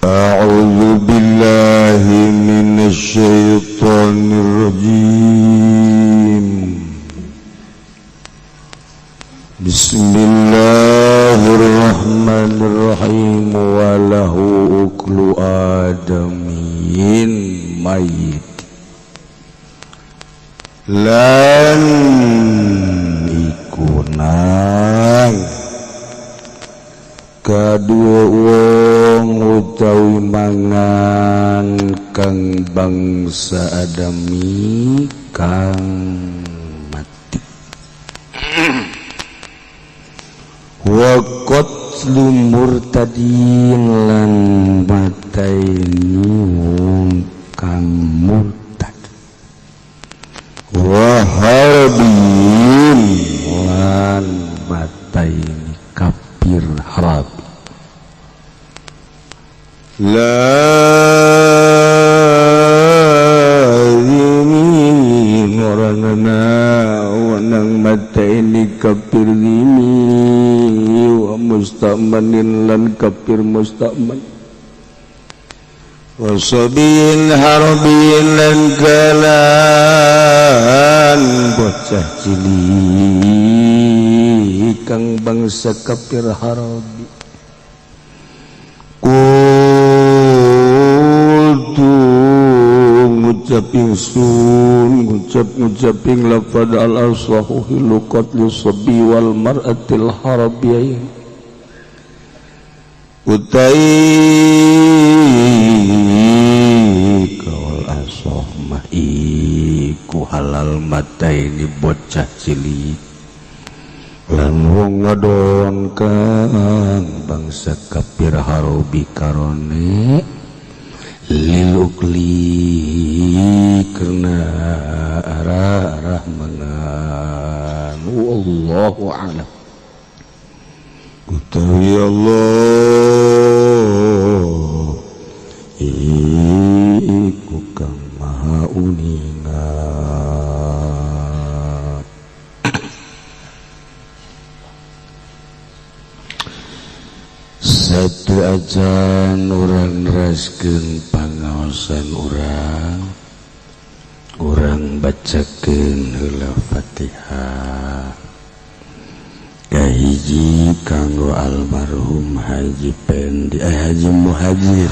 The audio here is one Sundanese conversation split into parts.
أعوذ بالله من الشيطان الرجيم. بسم الله الرحمن الرحيم. وله أكل آدمي ميت lan iku nang kadua wong utawi mangan kang bangsa adami kang mati wa qatlu murtadin lan mataini wong kang murtad wa harbin lan mataini kafir harbi lazimi orangna wanang mataini kafir zimi wa musta'manin lan kafir musta'man wa sabiyin harbiyin lan kalan bocah cilik kang bangsa kafir harbi. Qultu ngucap ingsun, ngucap ngucaping lafad al aswahu hilu qatlu sabi wal mar'atil harabiyain utai kaul asoh mah iku halal mata ini bocah cilik lan wong wadon kang bangsa kafir harobi karone lil ukli karena arah-arah mangan. Wallahu a'lam, utawi Allah iku kang maha uninga. Satu ajan urang neraskeun pangaosan urang, urang bacakeun heula Fatihah. Kahiji kanggo almarhum Haji Pendi, eh, Haji Muhajir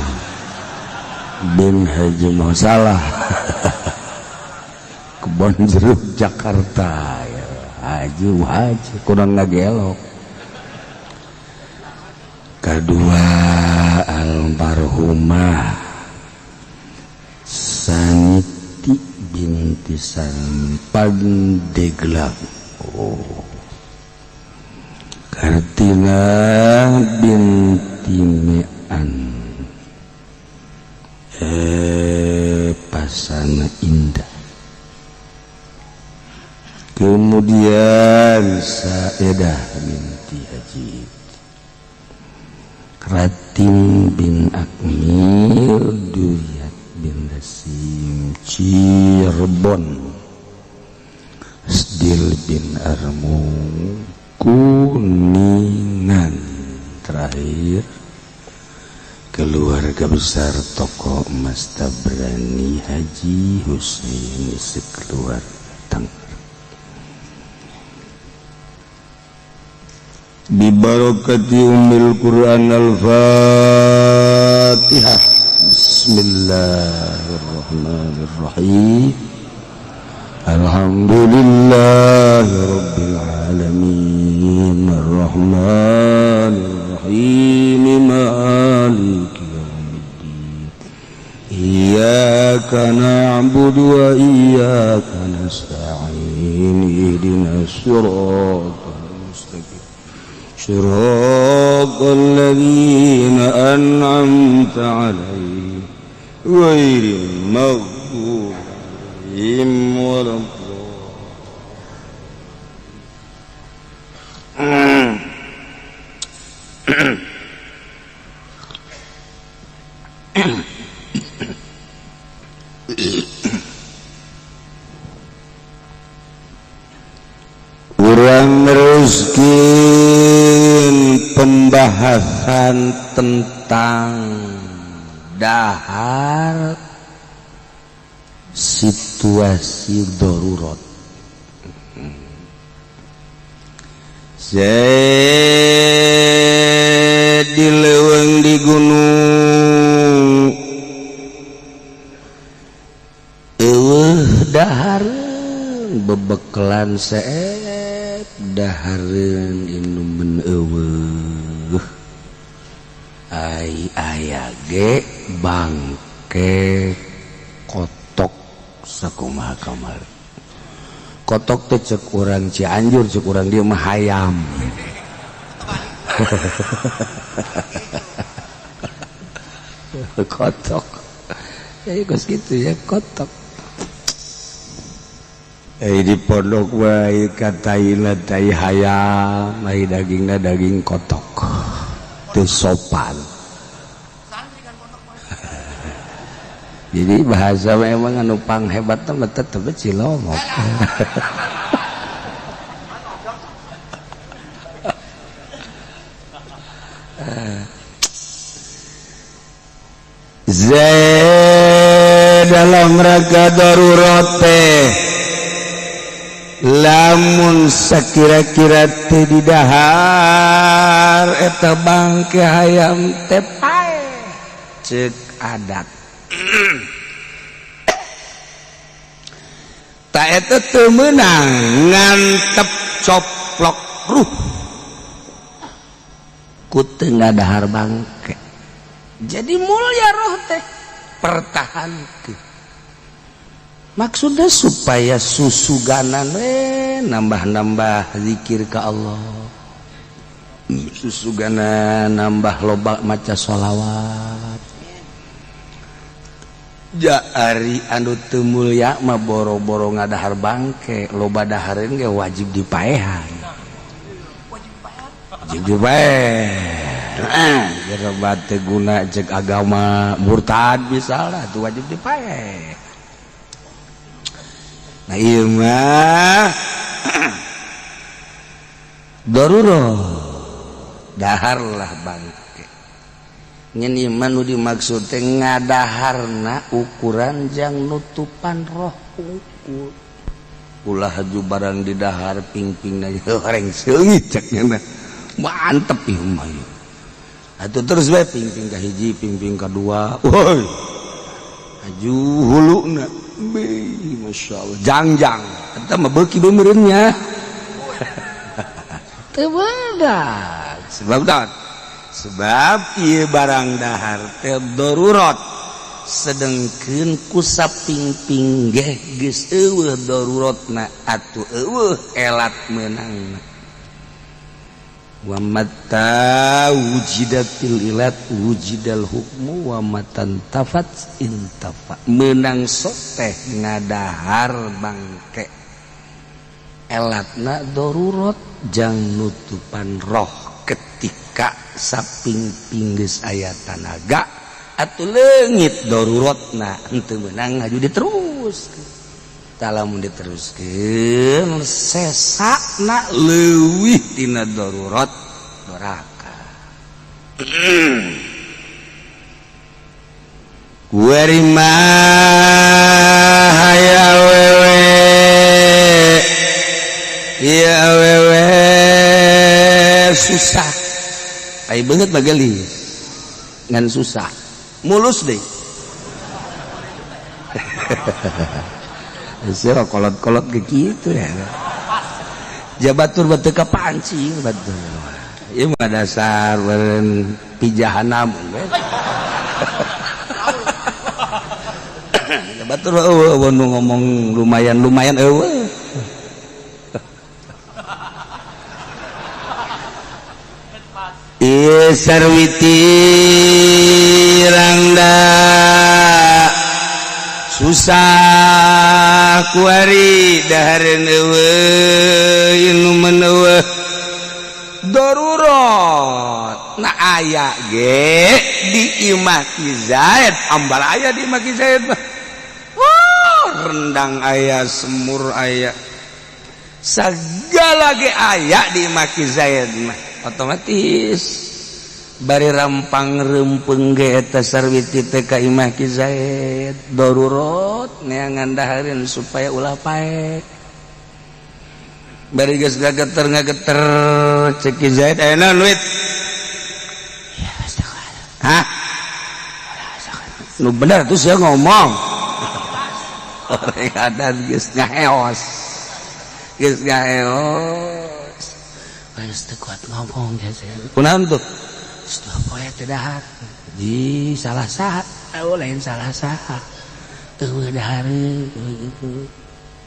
bin Haji Salah, Kebon Jeruk, Jakarta ya. Haji Muhajir kurang ngagelok. Kedua, almarhumah Saniti binti Pandeglang, oh, Kartina binti Mean, eh, Pasana Indah, kemudian Saedah binti Haji Ratim bin Akmil, Duriat bin Dasim, Cirebon, Sdil bin Armu, Kuningan. Terakhir, keluarga besar toko emas Tabrani Haji Husaini sekeluarga Tangerang. Bibarakati ummil Quran, Al-Fatihah. Bismillahirrahmanirrahim. Alhamdulillahi rabbil alamin, arrahmanir rahim, maliki yaumiddin, iyyaka na'budu wa iyyaka nasta'in, ihdinas siratal mustaqim, صراط الذين أنعمت عليهم غير المغضوب عليهم ولا الضالين. Urang neruskeun pembahasan tentang Dahar situasi darurat. Di leuweung di gunung eueuh dahareun bebekelan seep dahareun inumen eueuh ai aya ge bangke kotok sakumaha kamar kotok teh cek urang Cianjur, cek urang dieu mah hayam. Kotok ya kos gitu ya kotok. Di pondok wae kataina tai hayam, ai dagingna daging kotok. Teu sopan. Jadi bahasa memang anu panghebat mah tetep cilongok. Zaid dalam rangka darurat teh lamun sakira-kira teh didahar eta bangke hayam teh pae cek adat. Ta eta teu meunang ngantep coplok ruh ku teu ngadahar bangke. Jadi mulia roh teh pertahankeun. Maksudnya supaya susuganan we nambah-nambah zikir ka Allah, susugana nambah loba maca sholawat. Jaari anu teu mulya mah boro-boro ngadahar bangke, loba dahareun ge wajib dipaehan. Wajib dipaehan. Loba teu guna cek agama murtad misalnya tuh wajib dipaeh. Nah ieu mah darurat daharlah bangke. Nyen ieu mah nu dimaksud teh ngadaharna ukuran jang nutupan roh ukur. Ulah haju barang di dahar ping-pingna horeng seungit cek nya. Mantep ieu mah. Atuh terus bae ping-ping ka hiji, ping-ping ka dua. Woi. Haju huluna. Be, Masya Allah. Jangjang. Eta mah beuki beumeureuh nya. Teu beunang. Sebab naon? Sebab ieu barang dahar teh darurat. Sedengkeun ku saping-ping ge geus eueuh daruratna atuh eueuh elat meunangna. Wa mata wujidatil ilat wujidal hukmu wa matan tafat intafa. Menang soteh ngadahar bangke elatna darurat jang nutupan roh ketika saping pinggeus aya tanaga atuh leungit daruratna henteu meunang ngaju diteruskeun. Lamun diteruskeun sesakna leuwih tina darurat doraka. Warima haya wewe ya wewe susah ai beungeut mah geulis ngan susah mulus deui. Sira kolot-kolot ke kitu ya. Jabatur batu kapancing batur. Ieu mah dasar beureun pijahanam we. Jabatur eueuh nu ngomong lumayan-lumayan eueuh. Ieu sarwiti rangda susah kuari dahareun eueuh inuman eueuh darurat. Nah aya ge di imah Ki Zaid, ambal aya di imah Ki Zaid mah. Wah, rendang aya, semur aya, segala ge aya di imah Ki Zaid mah. Otomatis Bari rampang rempeng ge eta Sarwiti teh ka imah Ki Zaid darurat neangan dahareun supaya ulah pae. Bari geus ngageter ngageter cek Ki Zaid aya naon wit? Ya astagfirullah. Hah? Nu bener tuh sia ngomong. Orang adan geus ngaheos. Geus ngaheos. Geus teu kuat ngomong geus. Kunaon tuh? Sudah poe teh dahar. Di salah saha? Oh lain salah saha. Eueuh dahareun gitu.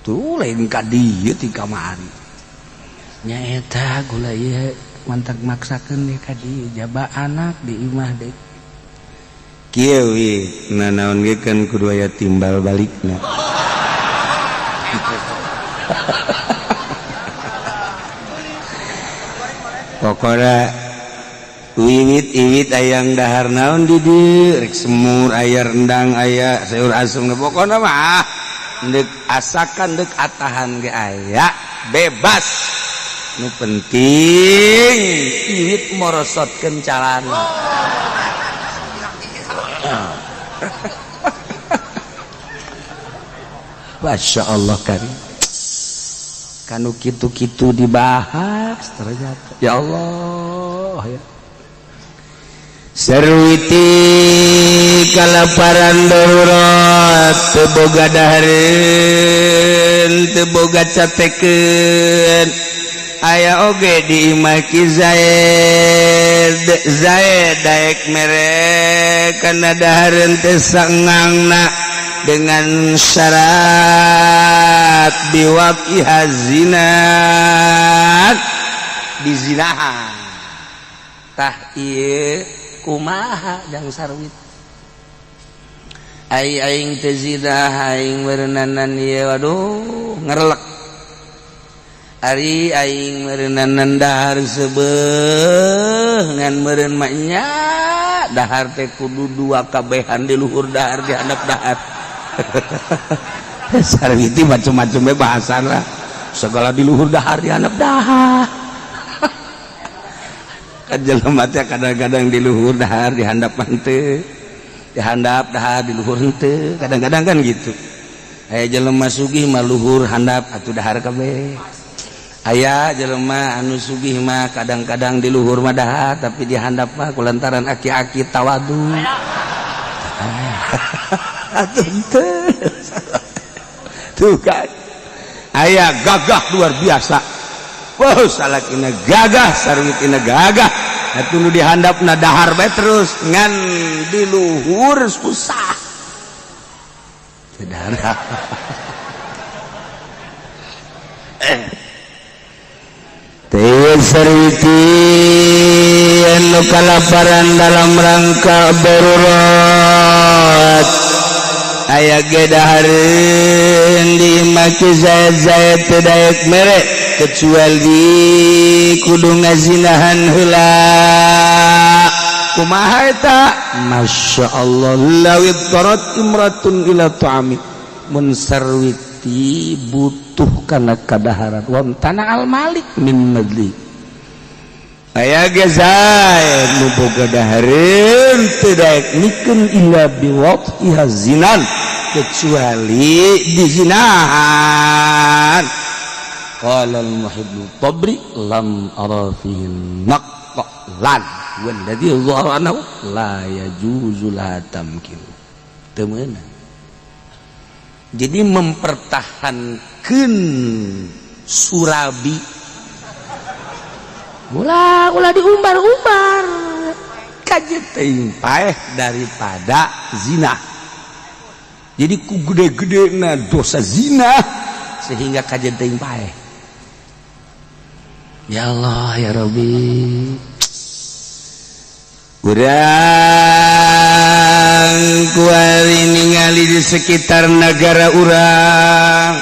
Tuh lain ka dieu ti kamari. Nya eta gula ieu mantak maksakeun ka dieu jaba anak di imah deui. Kieu we nanaon ge kan kudu aya timbal balikna. Pokona wiwit-iwit ayang dahar naon di dieu rek semur aya rendang aya sayur asem pokona mah deuk asakan deuk atahan ge aya bebas. Nu penting iwit morosotkeun calana. Masya Allah karim. Kanu kitu-kitu dibahas ternyata. Ya Allah ya. Sarwiti kalaparan darurat teu boga dahareun teu boga catekeun aya oge di imah Ki Zaid. Zaid daek mere kana dahareun teh sangangna dengan syarat biwaqiha zinat dizinahan. Tah ieu kumaha jang Sarwit ai aing teu zina aing meureunanan ieu waduh ngerelek ari aing meureunanan dahar seubeuh ngan meureun mah nya dahar teh kudu dua kabehan di luhur dahar di handap dahar. Sarwiti macem-macem we bahasana segala di luhur dahar di handap dahar. Kan jelema teh kadang-kadang di luhur dahar di handap henteu, di handap dahar di luhur henteu, kadang-kadang kan gitu. Aya jelema sugih mah luhur handap atuh dahar kabeh. Aya jelema anu sugih mah kadang-kadang di luhur mah dahar tapi di handap mah kulantaran aki-aki tawadu. Atuh henteu. Tuh kan. Aya gagah luar biasa. Wow, salakina gagah, sarwitina gagah. Atuh nu dihandapna dahar bae terus ngan di luhur susah. Teu dahar. Teu sarwiti anu kalaparan dalam rangka darurat. Aya ge dahareun di imah Ki Zaid. Zaid teu daek mere kecuali kudu ngazinahan heula. Kumaha eta? Masya Allah lawit darat imratun ila ta'ami mun Sarwiti butuh kana kadaharan wamtana al malik min madli. Aya ge Zaid nu boga dahareun teu daek mikeun illa biwatiha zinan kecuali dizinahan. Qala al-muhibbu tabri lam ara fihi naqlan walladzi dhahara annahu la yajuzu la tamkin. Teu meunang. Jadi mempertahankeun surabi ulah ulah diumbar-umbar kaje teuing paeh daripada zina. Jadi ku gede-gedena dosa zina sehingga kaje teuing paeh. Ya Allah ya Rabbi. Urang kuari ningali di sekitar negara urang.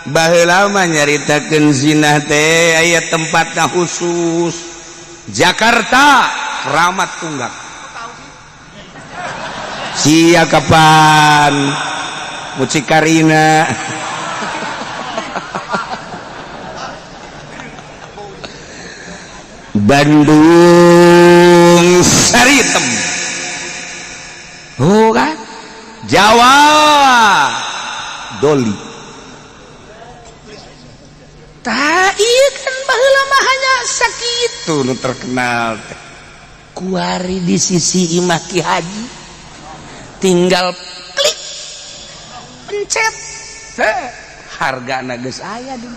Baheula mah nyaritakeun zina teh aya tempatna khusus. Jakarta Keramat Tunggak. Sia kapan Mucikarina. Bandung hitam. Oh kan? Jawa Doli. Tah iya kan, baheula mah hanya sakitu nu terkenal teh. Kuari di sisi imah Ki Haji tinggal klik, pencet. Heh, harga geus aya di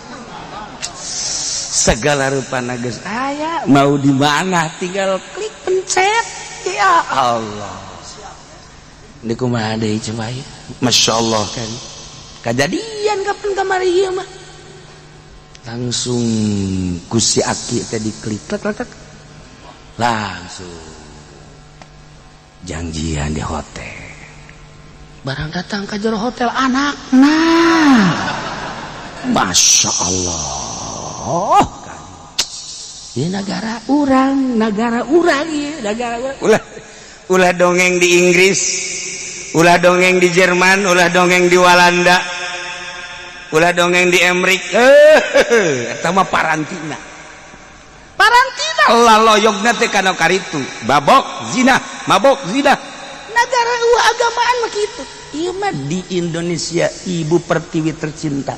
segala rupa, geus aya, mau di mana tinggal klik, pencet. Ya Allah, ini kumaha deui coba ya? Masya Allah kan, kejadian kapan kamari ieu mah langsung ku si aki teh diklik, klik klik klik, langsung janjian di hotel. Barang datang ke jero hotel, anak nah, Masya Allah kan. Ini negara urang, negara urang ya, negara urang. Ulah ulah dongeng di Inggris, ulah dongeng di Jerman, ulah dongeng di Walanda, ulah dongeng di Emrik. Eta mah parantina, parantina laloyogna teh kana karitu, babok zina, mabok, zina. Negara agamaan mah kitu. Ieu mah di Indonesia, ibu pertiwi tercinta.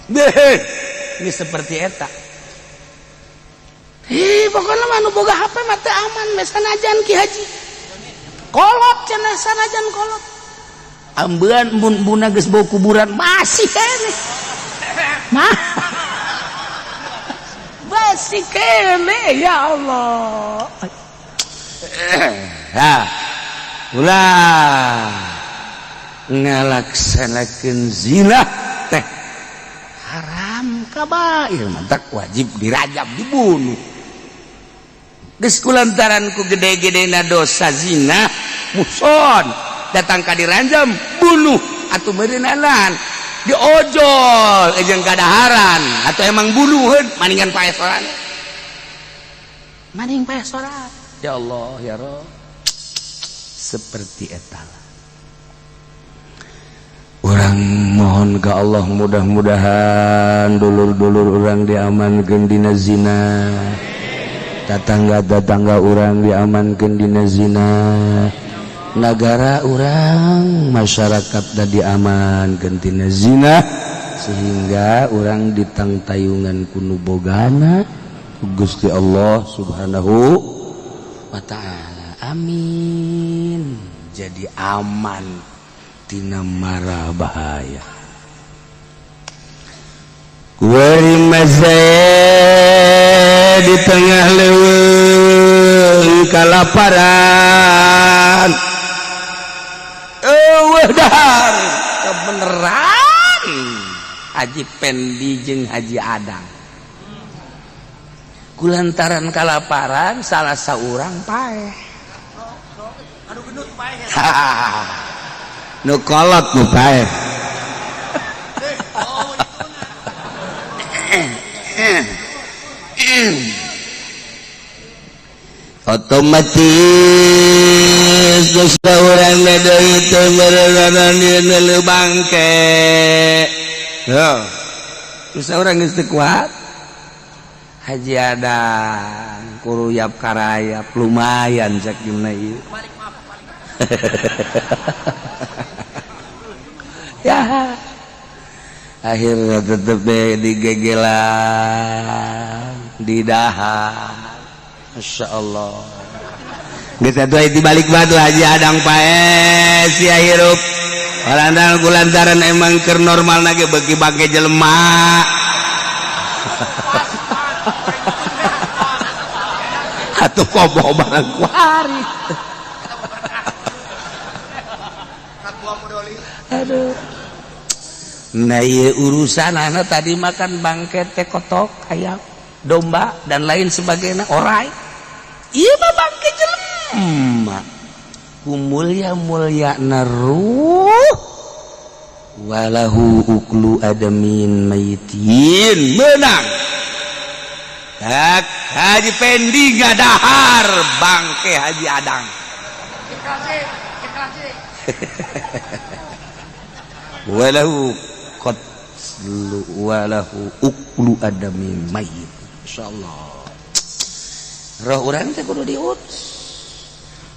Beh, ini seperti eta. Ih, pokoknya mah nu boga HP mah teu aman, we sanajan Ki Haji. Kolot cenah, sanajan kolot. Ambean embun-embunna geus bau kuburan masih keneh. Mah. Masih keneh, ya Allah. Nah, ulah ngalaksanakeun zina teh haram kabair, mantak wajib dirajam, dibunuh. Geus kulantaran ku gede-gedena dosa zina, muhson datang ka diranjam, bunuh atau beureunanan diojol jeung kadaharan atau emang bunuheun, maningan paeh sorangan, maning paeh sorangan. Ya Allah, ya Rob, seperti eta lah. Urang mohon ke Allah, mudah-mudahan dulur-dulur urang diamankeun dina zina, tetangga-tetangga urang diamankeun dina zina, negara urang, masyarakat da diamankeun tina zina, sehingga urang ditangtayungan ku nu bogana, Gusti Allah Subhanahu wa Ta'ala. Amin. Jadi aman tina mara bahaya. Kuari di tengah leuweung kalaparan, eueuh dahar. Kebeneran Haji Pendi jeung Haji Adang kulantaran kalaparan salah seorang paeh. Aduh, gendut paeh. Nu kolot nu paeh. Oh, itu nah. Otomatis dosa urang deui teu meureunan dieun bangke. Yo. Dosa urang geus teu kuat. Haji Adang kuruyap karayap lumayan cek gimana ieu. Balik, maaf, balik. Ya. Akhirnya tetep deh digegelan, didahar. Masya Allah. Geus atuh di balik batu Haji Adang paeh sia hirup. Lantaran kulantaran emang keur normal ge beuki bangke jelema. Pas, pas. Atuh kobo barang kuari. Kat buah modoli. Aduh. Nah, ieu urusan anak tadi makan bangke teh kotok ayam, domba dan lain sebagainya, orai. Ieu mah bangke jelema. Ku mulia-mulia ruh, walahu uklu adamin mayitin, menang. Tak Haji Pendi ngadahar bangke Haji Adang. Ikhlas, ikhlas. Walahu qatlu walahu uklu adami mayyit. Insyaallah roh urang teh kudu diurus.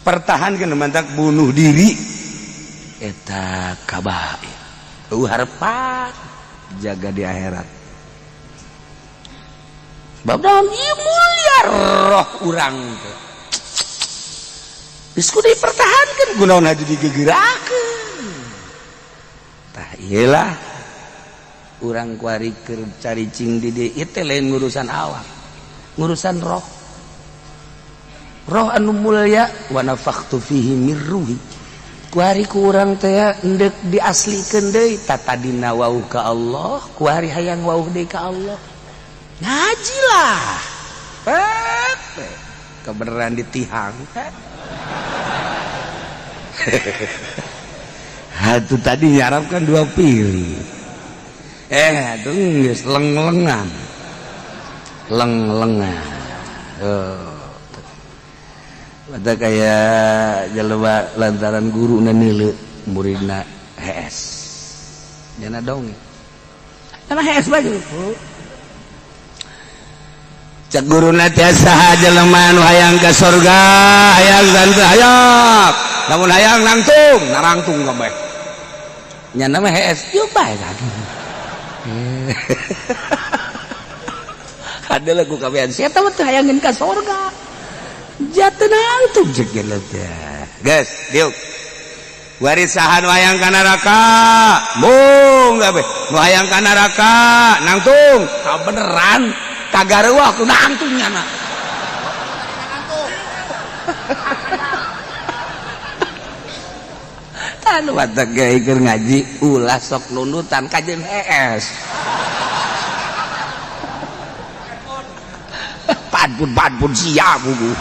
Pertahankan mantak bunuh diri eta kabair. Eueuh harapan jaga di akhirat. Bab naon ieu mulia roh urang teh. Geus kudu dipertahankeun kunaon haji digegerakeun. Tah ieu lah urang kuari keur caricing di dieu ieu teh lain ngurusan awak, ngurusan roh. Roh anu mulia wa nafakhtu fihi mir ruhi. Kuari ku urang teh endek diaslikeun deui tatadina wauh ka Allah, kuari hayang wauh deui ka Allah. Ngajilah. Pek kebenaran ditihang. Hatu tadi nyiarapkan dua pilih. Aduh geus leng-lengan. Leng-lengan. Oh. Mata kayak jelema lantaran guru na nileu muridna HS. Jana dongeng. Karena HS baju. Cek guruna teh saha jelema nu hayang ka surga, hayang teu hayang. Lamun hayang nangtung, narangtung kabeh. Nya mah HS, yeuh bae lagi. Ada lagu kabehan sia mah teu hayangkeun ka surga. Jatuh nangtung cek geus teh. Geus, diuk. Waris saha nu hayang ka neraka? Mung kabeh. Nu hayang ka neraka nangtung. Kabeneran kagareuwah ku nangtung nyana. Anu batak ge keur ngaji ulah sok nundutan kajeun hees. Padpun sia buku.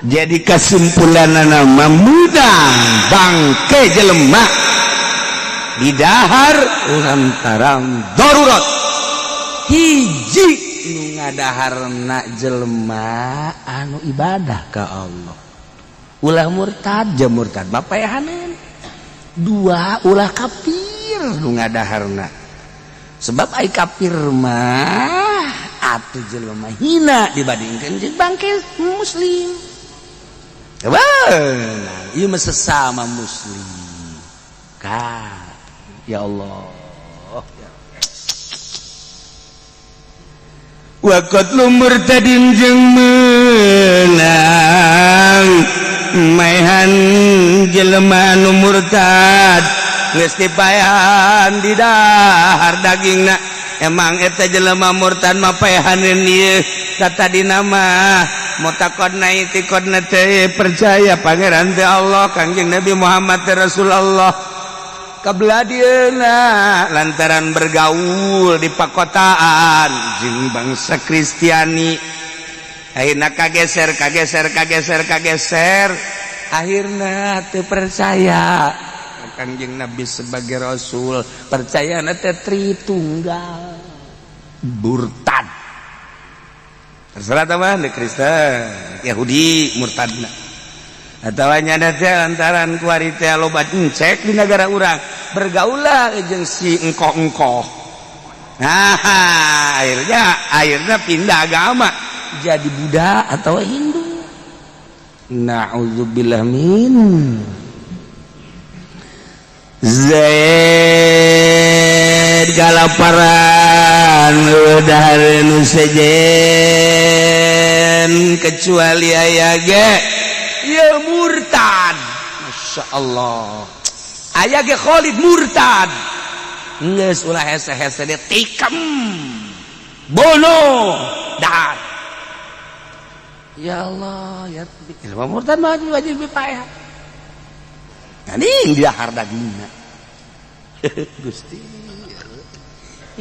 Jadi kesimpulan memudah bangke jelema didahar lantaran darurat. Hiji nu ngadaharna jelema anu ibadah ka Allah. Ulah murtad, je murtad mah paehaneun. Dua, ulah kafir nu ngadaharna. Sebab ai kafir mah atuh jelema hina dibandingkeun jeung bangke muslim. Benar, ieu mah sesama muslim. Ka, ya Allah. Wa qatlu murtadin jeung meunang maehan jelema anu murtad geus dipaehan di dahar dagingna. Emang eta jelema murtad mah paehaneun ieu tatadina mah mutakadna itiqadna teh percaya pangeran teh Allah Kangjeng Nabi Muhammad teh Rasulullah. Kabeladieuna lantaran bergaul di pakotaan jeung bangsa Kristiani akhirna kageser kageser kageser kageser akhirna teu percaya Kangjeng Nabi sebagai rasul, percayana teh Tritunggal murtad. Terserah teman di Kristen, Yahudi murtadna. Atawa nyana teh lantaran kuari teh loba encek di negara urang, bergaulah jeung si engkoh-engkoh. Nah, akhirnya pindah agama jadi Buddha atau Hindu. Na'udzubillah min Zaid kalaparan udah nu sejen kecuali aya ge ya murtad. Masya Allah aya ge Khalid murtad geus ulah hese-hese dia tikam bunuh dahar. Ya Allah ya ilmu murtad mah wajib dipaehan. Anjing dahar dagingna. Gusti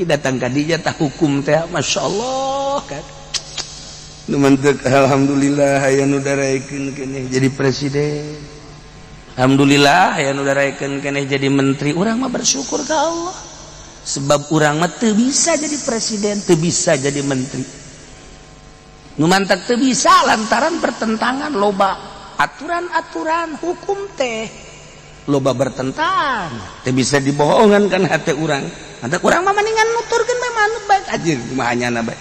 datang ka dinya tah hukum teh Masya Allah kan. Nu mantek alhamdulillah aya nu daraekeun keneh jadi presiden. Alhamdulillah aya nu daraekeun keneh jadi menteri. Urang mah bersyukur ka Allah. Sebab urang mah teu bisa jadi presiden, teu bisa jadi menteri. Nu mantek teu bisa lantaran bertentangan loba aturan-aturan hukum teh. Loba bertentang, teu bisa dibohongan kan hati urang. Mantap urang mah mendingan nuturkeun bae manut bae anjir kumaha nyana bae.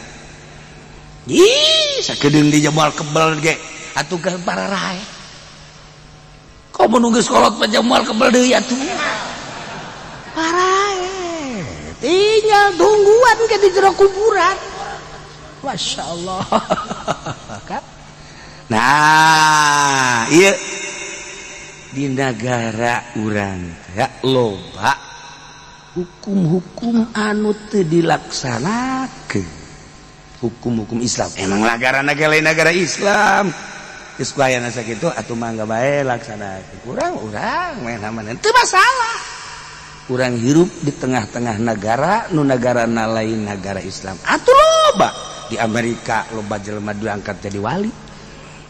Ih, sakedeung di jebol kebel ge atuh ke para rae. Komo nu geus kolot mah jebol kebel deui atuh. Parae. Tinggal tungguan ke di jero kuburan. Masya Allah. Nah, iya di negara urang ya loba hukum-hukum anu teu dilaksanakeun, hukum-hukum Islam. Emang negara negara lain negara Islam geus aya sakitu atuh mangga bae laksanakeun. Urang urang main aman teu masalah. Urang hirup di tengah-tengah negara nu negara lain negara Islam. Atuh loba di Amerika loba jelema diangkat jadi wali,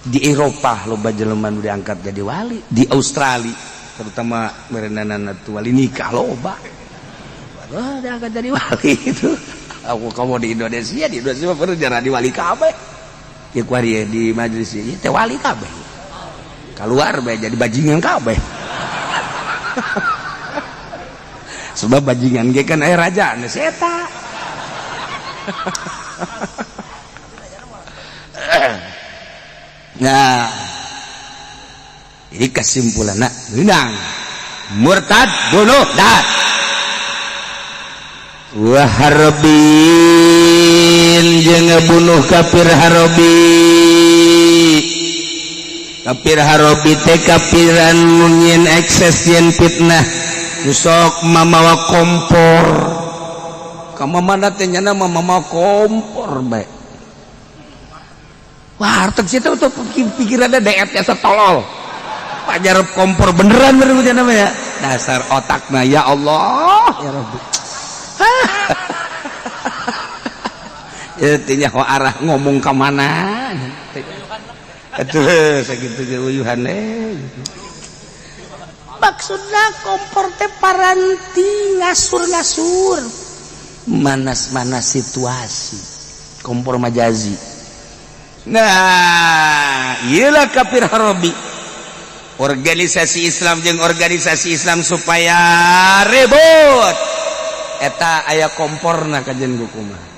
di Eropa loba jelema nu diangkat jadi wali, di Australia terutama merenana tu wali nikah loba. Wah, diangkat jadi wali itu. Aku kamu di Indonesia mah pernah jadi wali kabeh. Ya kuari di majelis ieu teh wali kabeh. Keluar bae jadi bajingan kabeh. Sebab bajingan ge kan aya raja nu eta. Nah, jadi kesimpulannya menang murtad bunuh dah. Wah harbin jeung ngebunuh kafir harobi. Kafir harobi teh kafiran nu nyieun ekses, yen fitnah, nu sok mamawa kompor. Ka mana teh nyana mamawa kompor bae. Wah, hartek situ tuh pikirannya deet ya tolol. Pajar kompor beneran baru namanya. Dasar otakna ya Allah ya Rabbi. Ya teh nyaho arah ngomong ka mana. Atuh sakitu ge uyuhan eh. Maksudna kompor teh paranti ngasur-ngasur. Manas-manas situasi. Kompor majazi. Nah, iyalah kafir harobi. Organisasi Islam jeung organisasi Islam supaya ribut. Eta aya komporna kajen kumaha.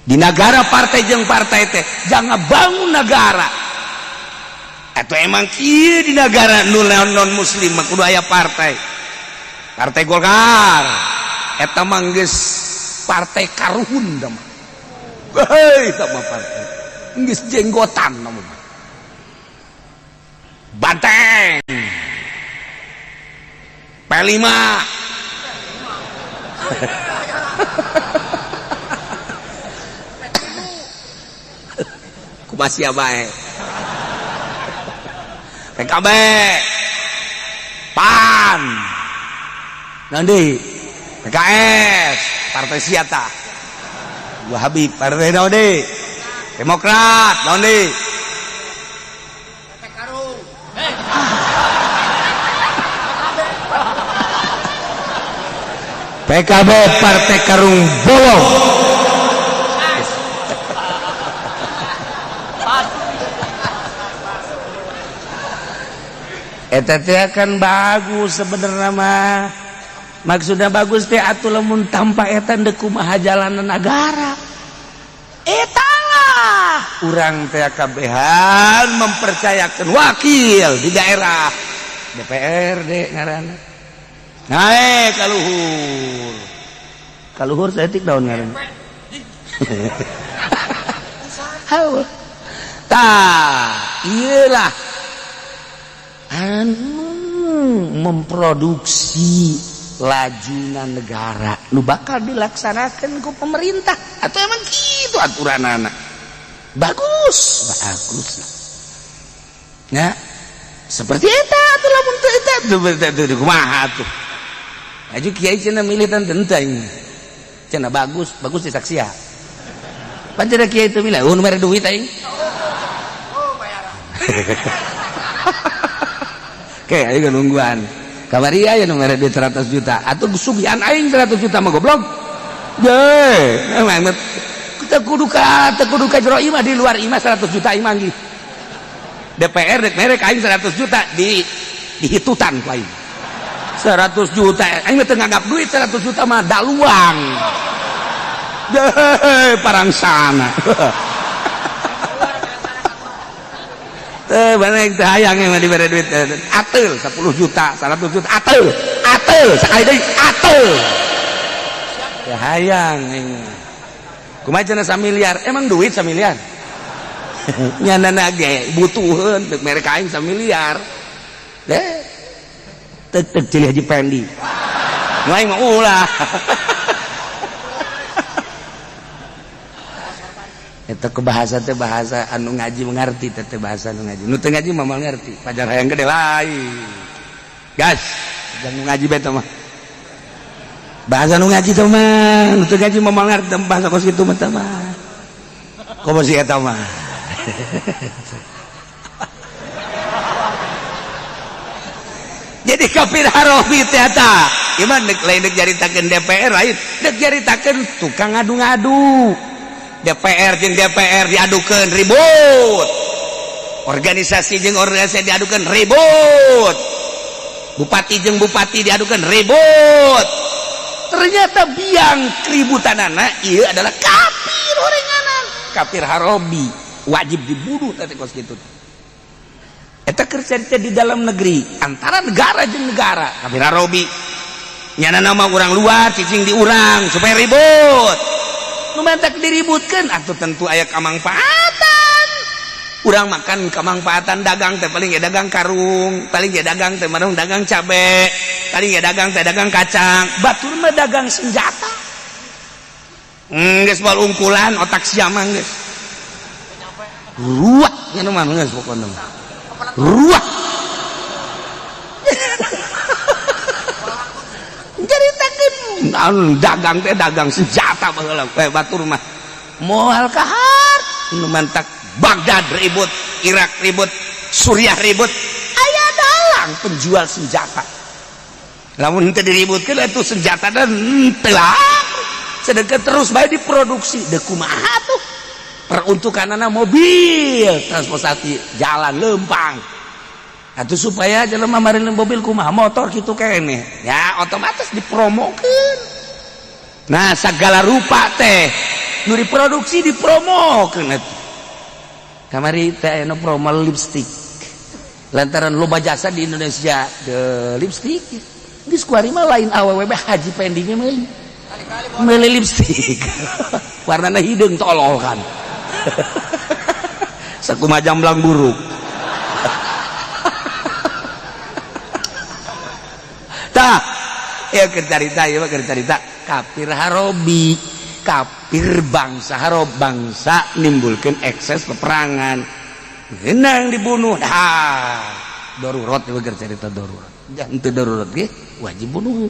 Di negara partai jeung partai teh jangan bangun negara. Atau emang kieu di negara nu non muslim mah kudu aya partai. Partai Golkar. Eta mah geus partai karuhun da mah. Hei, sama partai. Geus jenggotan nama. Banteng. P5. Kumaha sia bae. PKB. PAN. Nanti PKS, Partai Siata. Wahabi, Partai naon deui? Demokrat, naon deui? Partai Karung. PKB Partai Karung Bolong. Eta teh kan bagus sebenarnya mah. Maksudnya bagus teh atuh lamun tanpa eta deuk kumaha jalanan negara. Eta lah urang teh kabehan mempercayakan wakil di daerah DPRD ngaranna. Naik kaluhur. Kaluhur saeutik daun ngaranna. Haul. Tah, ieu lah anu memproduksi lajuna negara nu bakal dilaksanakan ku pemerintah atau emang gitu aturan anak bagus bagus ya seperti eta atuh lamun teu eta tuh tuh kumaha tuh aju kiai cenah milih tentang cenah bagus bagus disaksian pan cenah kiai teu milih oh nu mere duit aing. Oh, bayaran. Oke, ayo nungguan. Kamari aya nu mere duit 100 juta. Atuh sugihan aing 100 juta mah goblok. Ye, emang kita kudu ka teu kudu ka jero imah, di luar imah 100 juta aing manggih. DPR dek merek aing 100 juta di dihitutan ku aing. 100 juta aing mah teu nganggap duit 100 juta mah daluang. Deh, parangsana. Teh balik teh hayang mah dibere duit ateul 10 juta, 100 juta ateul, ateul sakali deui ateul. Teh hayang kumaha cenah samiliar, emang duit samiliar? Nyana ge butuheun deuk mere ka aing samiliar. Deh. Tek tek cilih Haji Pendi. Nu aing mah ulah. Eta ke bahasa teh bahasa anu ngaji mengerti teh bahasa anu ngaji. Nu teu ngaji mah moal ngerti. Pajar hayang gede lain. Gas, jangan nu ngaji bae mah. Bahasa nu ngaji teh mah, nu teu ngaji mah moal ngerti bahasa kos kitu mah teh mah. Komo si eta mah. Jadi kafir harofi teh eta. Ieu mah deuk lain deuk nyaritakeun DPR lain, deuk nyaritakeun tukang ngadu-ngadu. DPR jeung DPR diadukeun ribut. Organisasi jeung organisasi diadukeun ribut. Bupati jeung bupati diadukeun ribut. Ternyata biang keributanana ieu adalah kafir orenganan. Kafir harobi wajib dibunuh teh kos kitu. Eta keur carita di dalam negeri antara negara jeung negara kafir harobi. Nyana nama urang luar cicing di urang supaya ribut. Nu mantak diributkeun atuh tentu aya kamangfaatan. Urang makan kamangfaatan dagang teh paling ya dagang karung, paling ya dagang teh marung dagang cabe, paling ya dagang teh dagang kacang, batur mah dagang senjata. Geus moal ungkulan otak sia mah geus. Ruah nya mah geus pokona mah. Ruah. Caritakeun dagang teh dagang senjata baheula batur mah. Moal kahar nu mantak Baghdad ribut, Irak ribut, Suriah ribut, aya dalang penjual senjata. Lamun teu diributkeun atuh senjata dan teu laku. Sedengkeun terus bae diproduksi deuk kumaha tuh? Peruntukanana mobil, transportasi jalan lempang. Atuh supaya jelema mareun mobil kumaha motor kitu keneh. Ya otomatis dipromokeun. Nah segala rupa teh nu diproduksi dipromokeun atuh. Kamari teh aya nu promo lipstick. Lantaran loba jasa di Indonesia de lipstick. Geus kuari mah lain awewe bae Haji Pendi ge meuli. Meuli lipstick. Warnana hideung tolol kan. Sakumaha jamblang buruk. Tah, ya keur carita, ieu mah keur carita kafir harobi, kafir bangsa harob, bangsa nimbulkeun ekses peperangan. Menang dibunuh. Dah, darurat ieu keur carita darurat. Jangan teu darurat ge wajib bunuh.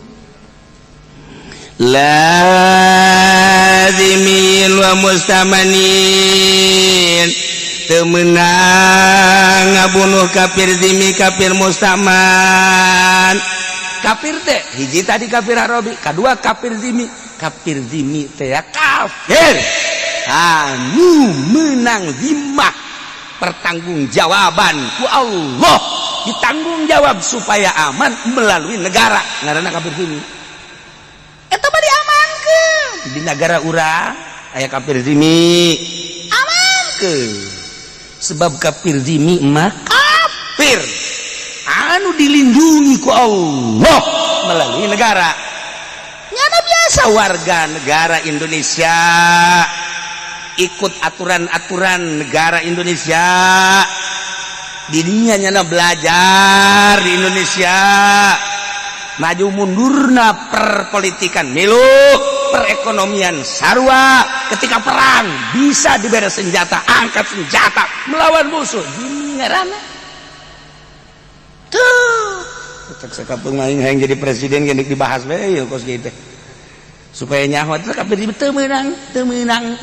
Lazimin wa mustamanin. Teu meunang ngabunuh kafir zimi kafir mustaman. Kafir teh hiji tadi kafir harobi, kadua kafir zimi. Kafir zimi teh ya kafir anu menang zimah pertanggungjawaban ku Allah, ditanggung jawab supaya aman melalui negara ngaranna kafir zimi. Eta mah diamankeun di negara urang aya kafir zimi amankeun, sebab kafir zimi mah kafir anu dilindungi ku Allah melalui negara. Nyana biasa warga negara Indonesia ikut aturan-aturan negara Indonesia, didinya nyana belajar di Indonesia, maju mundurna perpolitikan milu, perekonomian sarua, ketika perang bisa diberi senjata, angkat senjata melawan musuh. Gini ngaranna tuh. Cek sakapeung aing hayang jadi presiden ge dibahas bae ieu kos kieu teh. Supaya nyaho teh kafir teu meunang, teu meunang,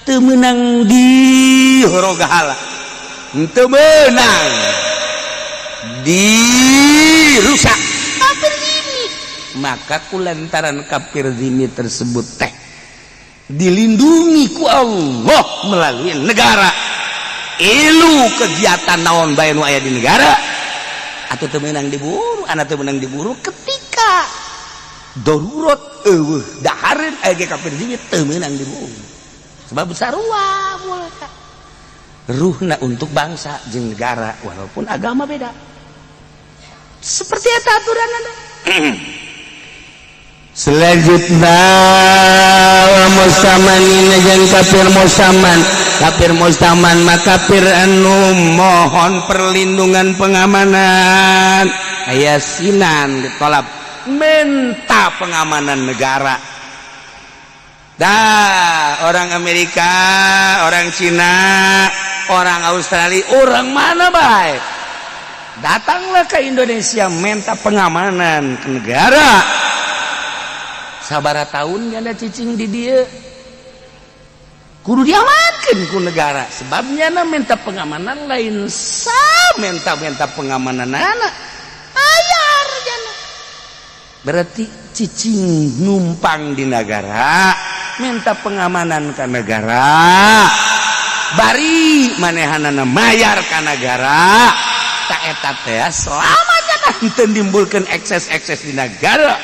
teu meunang di horogahala. Teu meunang dirusak kafir zimi. Maka kulantaran kafir zimi tersebut teh dilindungi ku Allah melalui negara. Ilu kegiatan naon bae nu aya di negara atau teu meunang diburu, anak teu meunang diburu ketika darurat Eueuh dahareun aya ge kafir zimmi teu meunang dibunuh. Sebab sarua mulka. Ruhna untuk bangsa jeung negara walaupun agama beda. Seperti eta aturanna. Selanjutnya wa mustamanin jeung kafir mustaman. Kafir mustaman mah kafir anu mohon perlindungan, pengamanan. Aya sinan ditolak, minta pengamanan negara. Dah orang Amerika, orang Cina, orang Australia, orang mana baik datanglah ke Indonesia, minta pengamanan ke negara. Sabara tahun ada cicing di dia, kudu diamankan ku negara, sebabnya na minta pengamanan lain sa minta minta pengamanan anak ayar jana. Berarti cicing numpang di negara, minta pengamanan ke negara, bari manehanana mayar ka negara. Tak eta teh selama jangan teu nimbulkeun ekses-ekses di negara,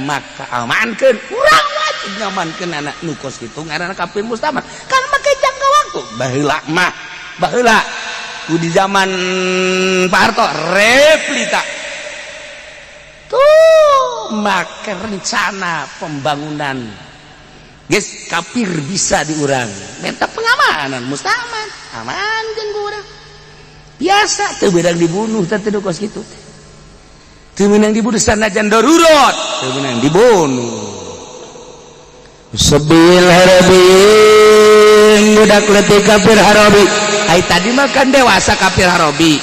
maka amankeun. Urang wajib ngamankeun anak nu kos kitu, ngaranna kafir mustaman kan make jangka waktu. Baheula mah, baheula ku di zaman Pak Harto, replita tuh make rencana pembangunan. Geus kafir bisa diurang minta pengamanan mustaman, amankeun ku urang. Biasa teu beurang dibunuh teh, teu kos kitu teh teu meunang dibunuh, sanajan darurat teu meunang dibunuh. Sabil harabin, budak leutik kafir harabi. Ai tadi mah kan dewasa kafir harabi,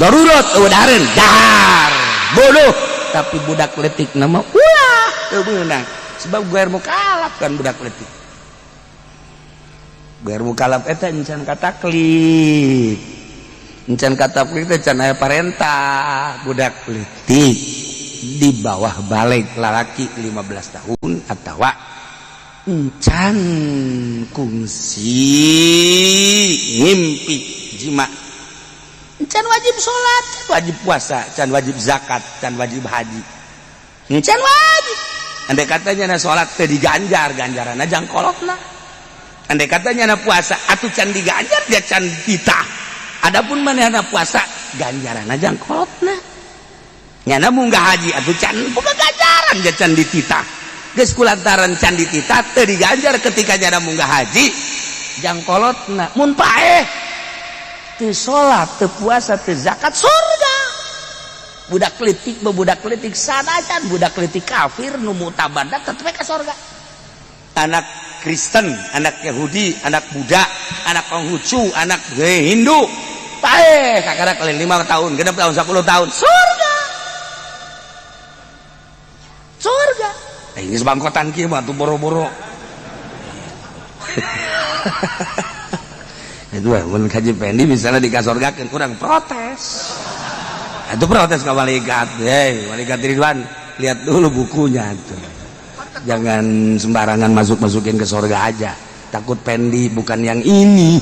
darurat eudareun dahar bunuh. Tapi budak leutik nama ulah, teu meunang, sebab gair mukalaf kan budak leutik. Gair mukalaf eta encan kataklif, encan kataklif teh can aya parentah. Budak leutik di bawah balig, lalaki 15 tahun atawa encan kungsi ngimpi jima, encan wajib salat, can wajib puasa, can wajib zakat, can wajib haji, encan wajib. Andai katanya na salat teu diganjar, ganjaranna jang kolotna. Andai katanya na puasa atuh can diganjar, dia can titah. Adapun manehna puasa, ganjaranna jang kolotna. Nyana munggah haji atuh can boga ganjaran, dia can dititah. Geus kulantaran can dititah, teu diganjar ketika nyana munggah haji, jang kolotna. Mun paeh teu salat, teu puasa, teu zakat, surga. Budak leutik, budak leutik sanajan budak leutik kafir nu mutabadah tetep ka surga. Anak Kristen, anak Yahudi, anak Buddha, anak Konghucu, anak Hindu, paeh kakara kalian 5 tahun, 6 tahun, 10 tahun, surga, surga. Eh, ini sebangkotan kieu mah tuh boro-boro itu. Mun Kaji Pendi misalnya dikasorgakeun, kurang protes itu, protes ke malaikat. Hei malaikat Ridwan, lihat dulu bukunya tuh, jangan sembarangan masuk masukin ke surga aja. Takut Pendi bukan yang ini,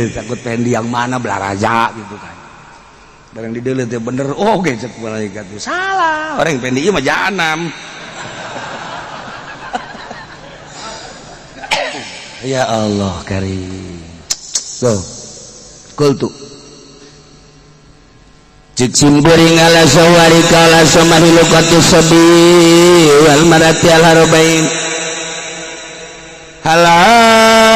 takut Pendi yang mana belaraja gitu kan. Barang di teh bener. Oh oke, cek malaikat tuh salah orang Pendi ieu mah jahanam. Ya Allah karim. Tuh kultu Cik simkuring ala sawari kala samahilukatu sabi wal marati al harobain halal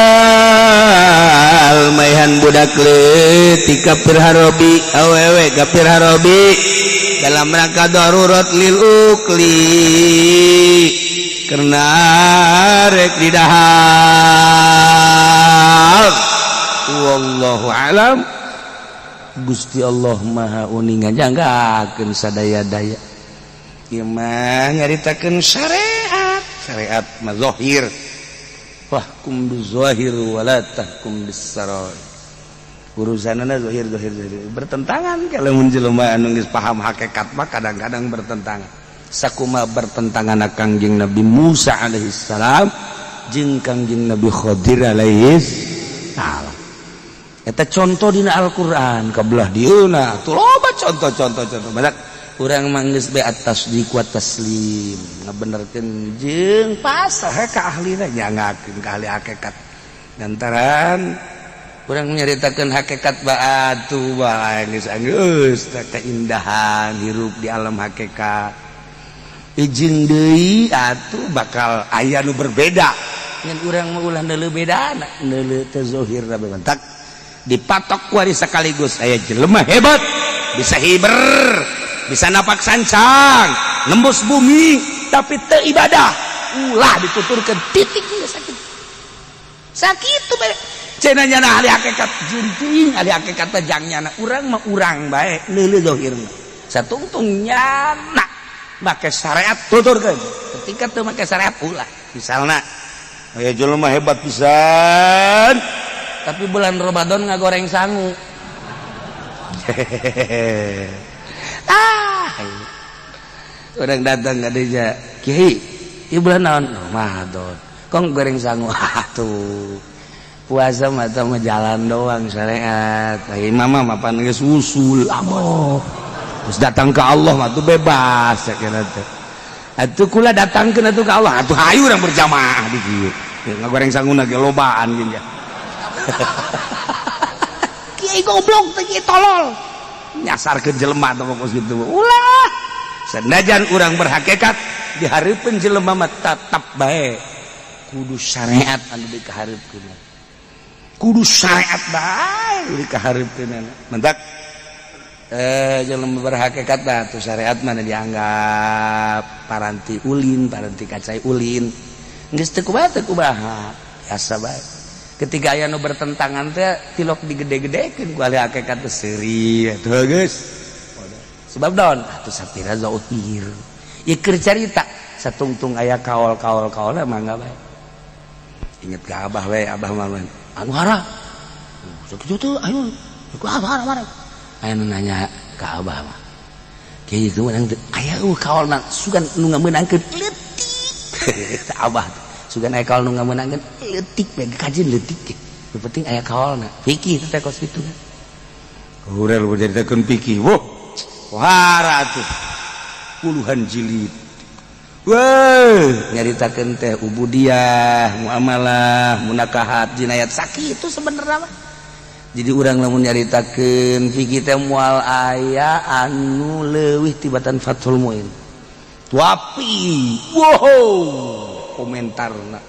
maihan budak leutik kafir harobi, awewe kafir harobi, dalam rangka darurat lil ukli, karena rek didahar. Wallahu alam. Gusti Allah Maha uninga, janggakeun sadaya-daya. Ieu mah nyaritakeun syariat, syariat mah zahir. Wahkum bizahir wala tahkum bisarair. Urusanana zahir, zahir, zahir bertentangan. Kalau mun jelema anu geus paham hakikat mah kadang-kadang bertentangan. Sakuma bertentangan Kangjeng Nabi Musa alaihi salam jeung Kangjeng Nabi Khadir alaihi salam. Eta contoh dina Al-Qur'an kabelah dieuna tuh loba contoh-contoh contoh banyak. Urang mah geus bae at-tasdiq wa taslim, ngabenerkeun jeung pasrah ka ahlina, nyangakeun ka ahli hakikat. Lantaran urang nyaritakeun hakikat baatu bae geus geus keindahan hirup di alam hakikat. Izin deui atuh bakal aya nu berbeda. Ngan urang mah ulah neuleuh bedana, neuleuh teh zahirna bae mentak dipatok kuari sekaligus aya jelema hebat, bisa hiber, bisa napak sancang, nembus bumi, tapi teu ibadah. Ulah dituturkeun titik geus sakit. Sakitu bae. Cenah nyana ahli hakikat junting, ahli hakikat teh jang nyana. Urang mah urang bae neuleuh zahirna. Satungtung nyana make syariat tuturkeun. Ketika teu make syariat ulah. Misalna aya jelema hebat pisan, tapi bulan Ramadan ngagoreng sangu. Ah, orang datang ka dinya, "Kiai, ieu bulan naon?" "Ramadan." "Kong goreng sangu?" "Atuh. Puasa mah teh mah jalan doang syariat. Ai mama mah pan geus usul." Aboh. Terus datang ke Allah mah tuh bebas ya kira teh. Atuh kula datangkeun atuh ka Allah. Atuh hayu urang berjamaah di dieu. Ngagoreng sanguna ge lobaan jeung. Kiai goblok teh, kiai tolol. Nyasarkeun jelema teh kos kitu. Ulah. Sanajan urang berhakikat dihareupeun jelema mah tetep bae kudu syariat anu dikahareupkeun. Kudu syariat bae dikahareupkeun. Mentak jelema berhakikat dah tuh syariat mana dianggap paranti ulin, paranti kacai ulin. Geus teu kumaha teu kumaha, biasa bae. Ketika aya nu bertentangan teh tilok digede-gedekeun ku ahli hakikat teh seuri atuh geus. Sebab daun atuh sapira zahir. Ieu keur carita satungtung aya kaol-kaol kaolna mangga bae. Inget ka abah we, abah mah anu hara. Sakitu teh ayo ku abah hara. Aya nu nanya ka abah mah. Kieu itu menang teu aya kaolna sugan nu ngamenangkeun leutik. Abah sugan aya kaol nu ngamenangkeun leutik bae kajeun leutik ge. Nu penting aya kaolna. Fikih teh kos kitu kan. Urang nyaritakeun fikih. Wah, wahara atuh. Puluhan jilid. Wah, nyaritakeun teh ubudiyah, muamalah, munakahat, jinayat sakitu sebenarnya mah. Jadi urang lamun nyaritakeun fikih teh moal aya anu leuwih tibatan Fathul Muin. Wapi, wow, komentarna,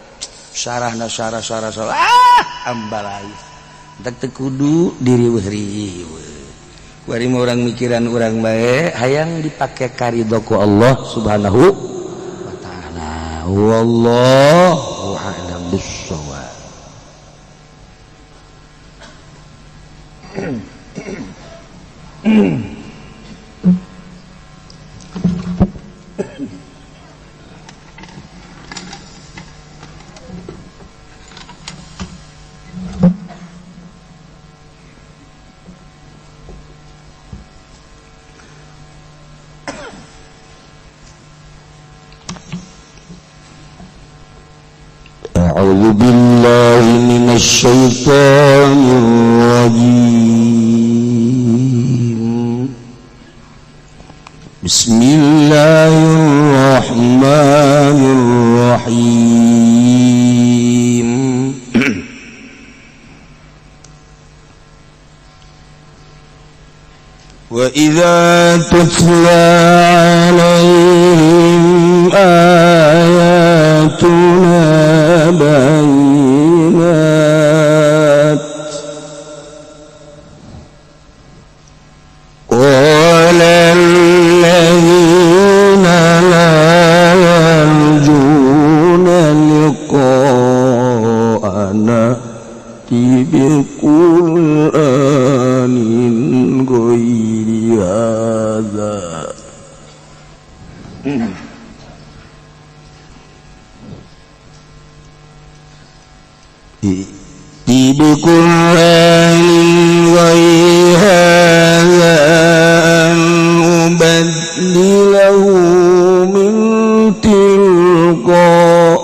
syarahna syarah syarah syarah, ah, ambalai. Tak teu kudu diriweuh-riweuh. Kuari mah urang mikiran urang bae hayang dipake karidho ku Allah Subhanahu wa taala. Wallahu a'lam bissawab. أعوذ بالله من الشيطان الرجيم. بسم الله الرحمن الرحيم. وإذا تتلى عليهم آياتنا بينات قال الذين لا يرجون لقاءنا ائت بقرآن غير هذا ائت بقرآن غير هذا أو بدله من تلقاء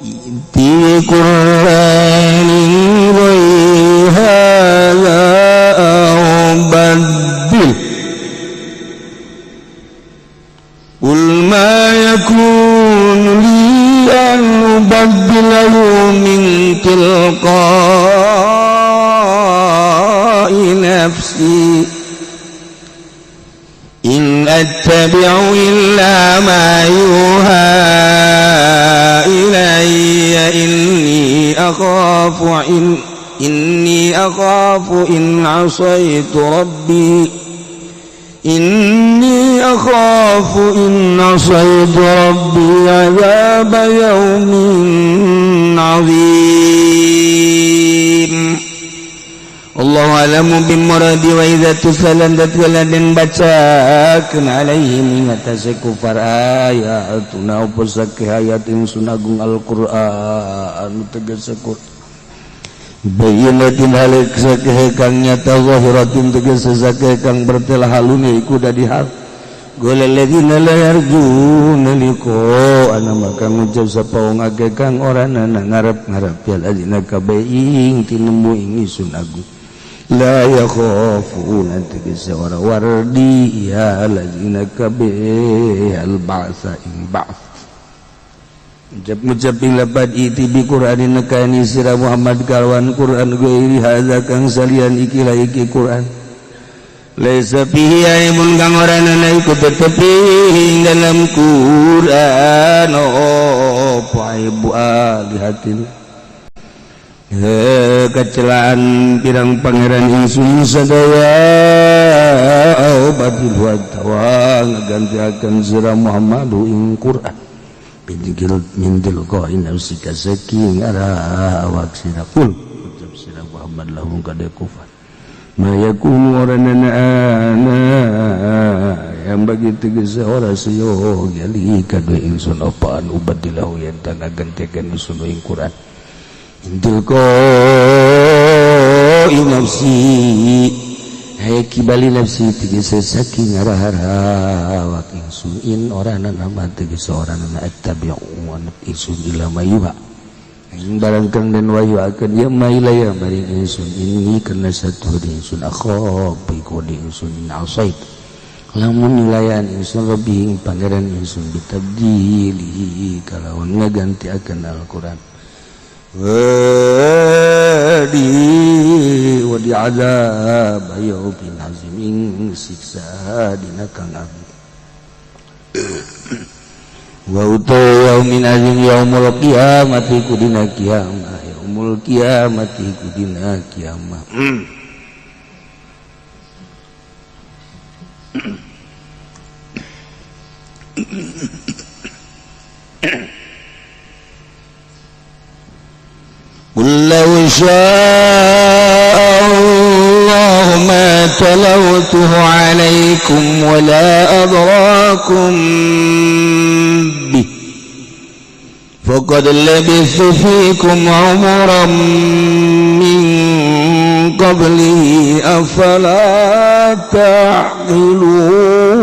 ائت بقرآن غير هذا أو بدل. an ubaddilahu min tilqa'i nafsi in attabi'u illa ma yuha ilayya inni akhafu in 'asaitu rabbi inni akhafu in 'asaitu rabbi 'adzaba yaumin 'azim. Allahu a'lamu bimuradi wa idza tutla dan bacakeun alaihim ing atase kufar ayatuna apa sakeh ayat ingsun agung Al-Qur'an tegese Qur'an bayyinatin halik sakeh kang nyata zahiratin tegese sakeh kang bertelah halune iku dadi hal qala alladzina la yarjuna liqa'ana maka ngucap sapa wong akeh kang ora nana ngarep-ngarep ya alladzina kabeh ing tinemu ing ingsun agung la yakhafuna tegese ora wardi ya alladzina kabeh al ba'sa ing ba'ts ngucap lapad iti bi Qur'anin nekani sira Muhammad kalawan Qur'an ghairi hadza kang salian iki la iki Qur'an laisa fihi ilmun kang ora ana iku tetepi ing dalam Qur'an apa ibu alihatin kecelaan pirang pangeran ingsun sadaya au badil wa tawa ngagantiakeun sira Muhammadu ing Qur'an binjil mindil qain nafsika saking ara awak sira kul ucap sira Muhammad lahum kade kufar ma yakunu oranana ana yang bagi tegese ora seyo gali kade ingsun apaan ubadilahu yen ta ngagantiakeun ingsun ing Qur'an intil ko nafsi hai kibali nafsi tegese saking arah awak ingsun in ora nama tegese ora nana attabi'u wa ingsun ila mayuha ing barang kang den wahyu akan ya mailaya maring ingsun ini karena satu ingsun akhab iku ingsun in asait lamun nyulayan ingsun lebih ing pangeran ingsun bitabdilihi kalawan ngaganti akan Al-Qur'an wadi wadi azab yaumin azim ing siksa dina kang agung wa uta yaumin azim yaumul qiyamati kudina kiamah yaumul qiyamati kudina kiamah. قل لو شاء الله ما تلوته عليكم ولا أدراكم به فقد لبثت فيكم عمرا من قبله أفلا تعقلون.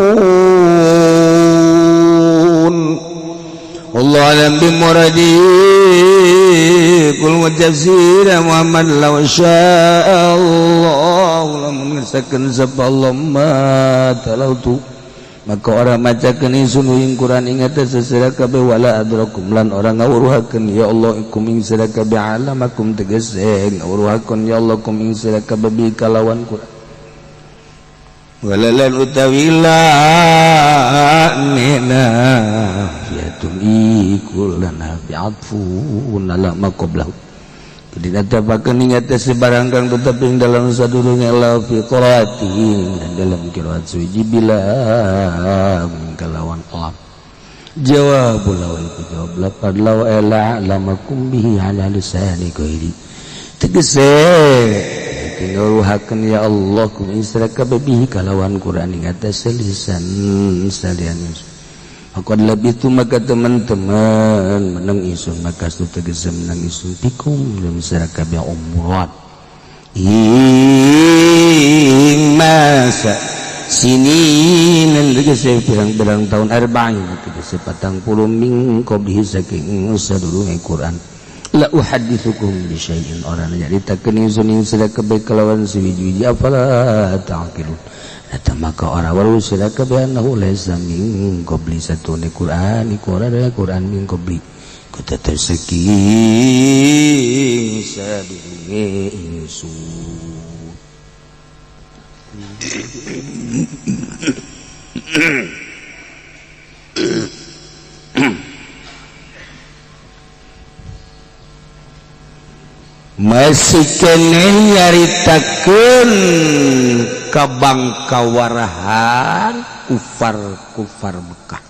والله أعلم بمرادي قل وتفسير محمد لو شاء الله lamun ngesakeun sapa Allah ma talautu maka orang macakeun ingsun ing Quran ing atas sesira kabeh wala adrakum lan ora ngawruhakeun ya Allah ikum ing sira kabeh alamakum tegese ngawruhakeun ya Allah kum ing sira kabeh bi kalawan Quran wala lan utawila nena fiatun ikul lana bi'atfun ala ma qablahu dinatapakeun ing atas sebarang kang tetep ing dalam sadurunge la fi qiraati dan dalam qiraat suci bila kalawan lam jawab law iku jawab lapad law ala lamakum bihi ala lisani ghairi tegese ngaruhakeun ya Allah kum isra kabeh kalawan Quran ing atas lisan salian Aku lebih itu maka teman-teman menang isun maka su tegese menang isun pikum dalam sira kabeh umurat ing masa sini tegese pirang-pirang tahun arba'in tegese 40 ming qablihi saking sadurunge Quran la uhadditsukum bi syai'in ora nyaritakeun ingsun ing sira kabeh kalawan suwiji-wiji afala ta'qilun eta maka ora waru sira kabeh annahu laisa min qabli satune Quran iku ora ada Quran min qabli Ku tetep saking sadurunge ingsun. Masih keneh nyaritakeun ka bangkawarahan kufar-kufar Mekah,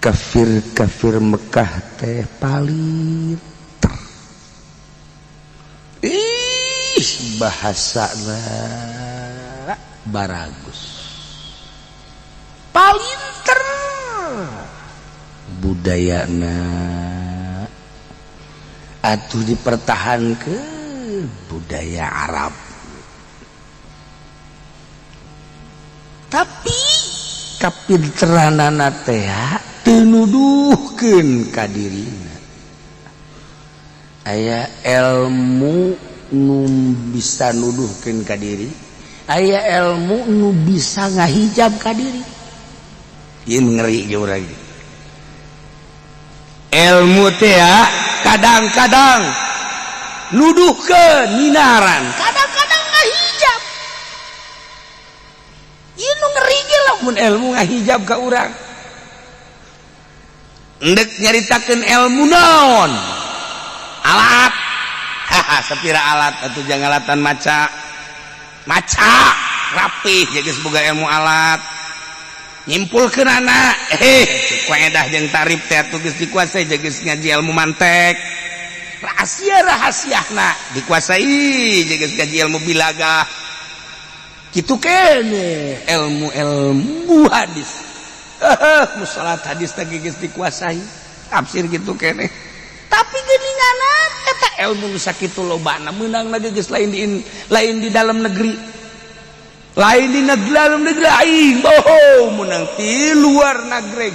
kafir-kafir Mekah teh palinter. Ih, bahasana baragus, palinter budayana atuh dipertahankan budaya Arab. Tapi kapinteranana teh teu nuduhkeun ka dirina. Aya ilmu nu bisa nuduhkeun ka diri, aya ilmu nu bisa ngahijab ka diri. Ieu ngeri ge urang. Ilmu teh kadang-kadang nuduhkeun nyinaran, kadang-kadang ngahijab. Ieu nu ngeri ge lamun ilmu ngahijab ka urang. Endek nyaritakeun ilmu naon? Alat. Haha, sapira alat atuh jangan alatan maca. Maca rapih geus boga ilmu alat. Nyimpulkeun anak, kaedah jeung tarif teh atuh geus dikuasai geus ngaji ilmu mantek. Rahasia-rahasiana dikuasai geus ngaji ilmu bilagah. Kitu kene ilmu-ilmu hadis. Musalat hadis teh geus dikuasai. Tafsir kitu kene. Tapi geuninganan eta ilmu nu sakitu lobana meunangna geus lain di dalam negeri. Lain di negeri, dalam negeri aing bohong menang di luar negeri.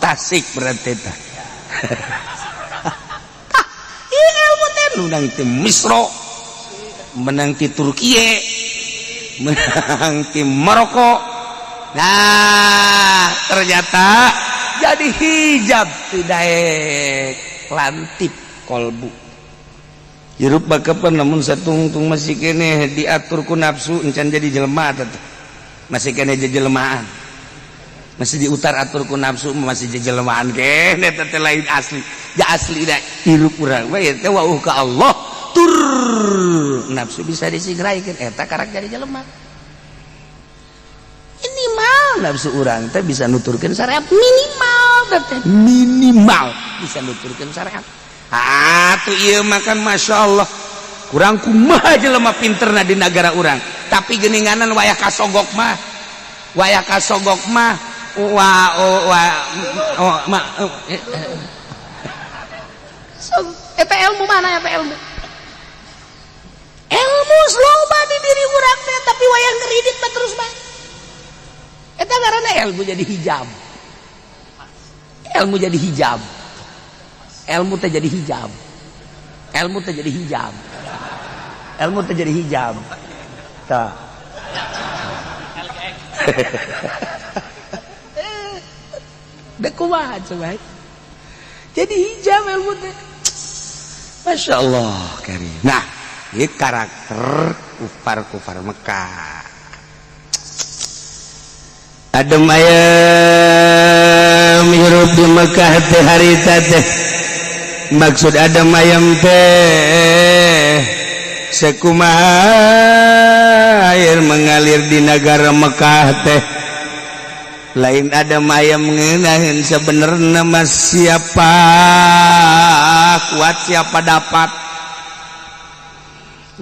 Tasik berarti tah. Ieu ilmu teh menang ti Misro, menang ti Turki, menang ti Maroko. Nah, ternyata jadi hijab tidak lantip kolbu. Hirup bakapan namun satungtung masih kene diatur ku nafsu encan jadi jelema teh. Masih kene jelmaan. Masih diutar atur ku nafsu masih jelmaan kene teh lain asli. Ja asli da hirup urang we teh wauh ka Allah tur nafsu bisa disigraikeun eta karak jadi jelema. Minimal nafsu urang teh bisa nuturkeun syariat minimal teh minimal bisa nuturkeun syariat. Atuh ieu makan Masya Allah kurang kumaha jelema pinterna di negara urang, tapi geuninganan wayah kasogok mah, wayah kasogok mah wa wa oh, ma so, eta ilmu mana eta ilmu ilmu loba di diri urang teh tapi wayah ngeridit mah terus bae eta ngaranna ilmu jadi hijab, ilmu jadi hijab, ilmu teh jadi hijab, ilmu teh jadi hijab, ilmu teh jadi hijab. Tah. Dek kumaha coba? Jadi hijab ilmu teh. Masya Allah karim. Nah, ini karakter kufar-kufar Mekah. Adem ayam hirup di Mekah teh harita teh. Maksud adem ayam teh sekumaha air mengalir di negara Mekah teh. Lain adem ayam ngeunaheun sebenarnya mah siapa kuat siapa dapat.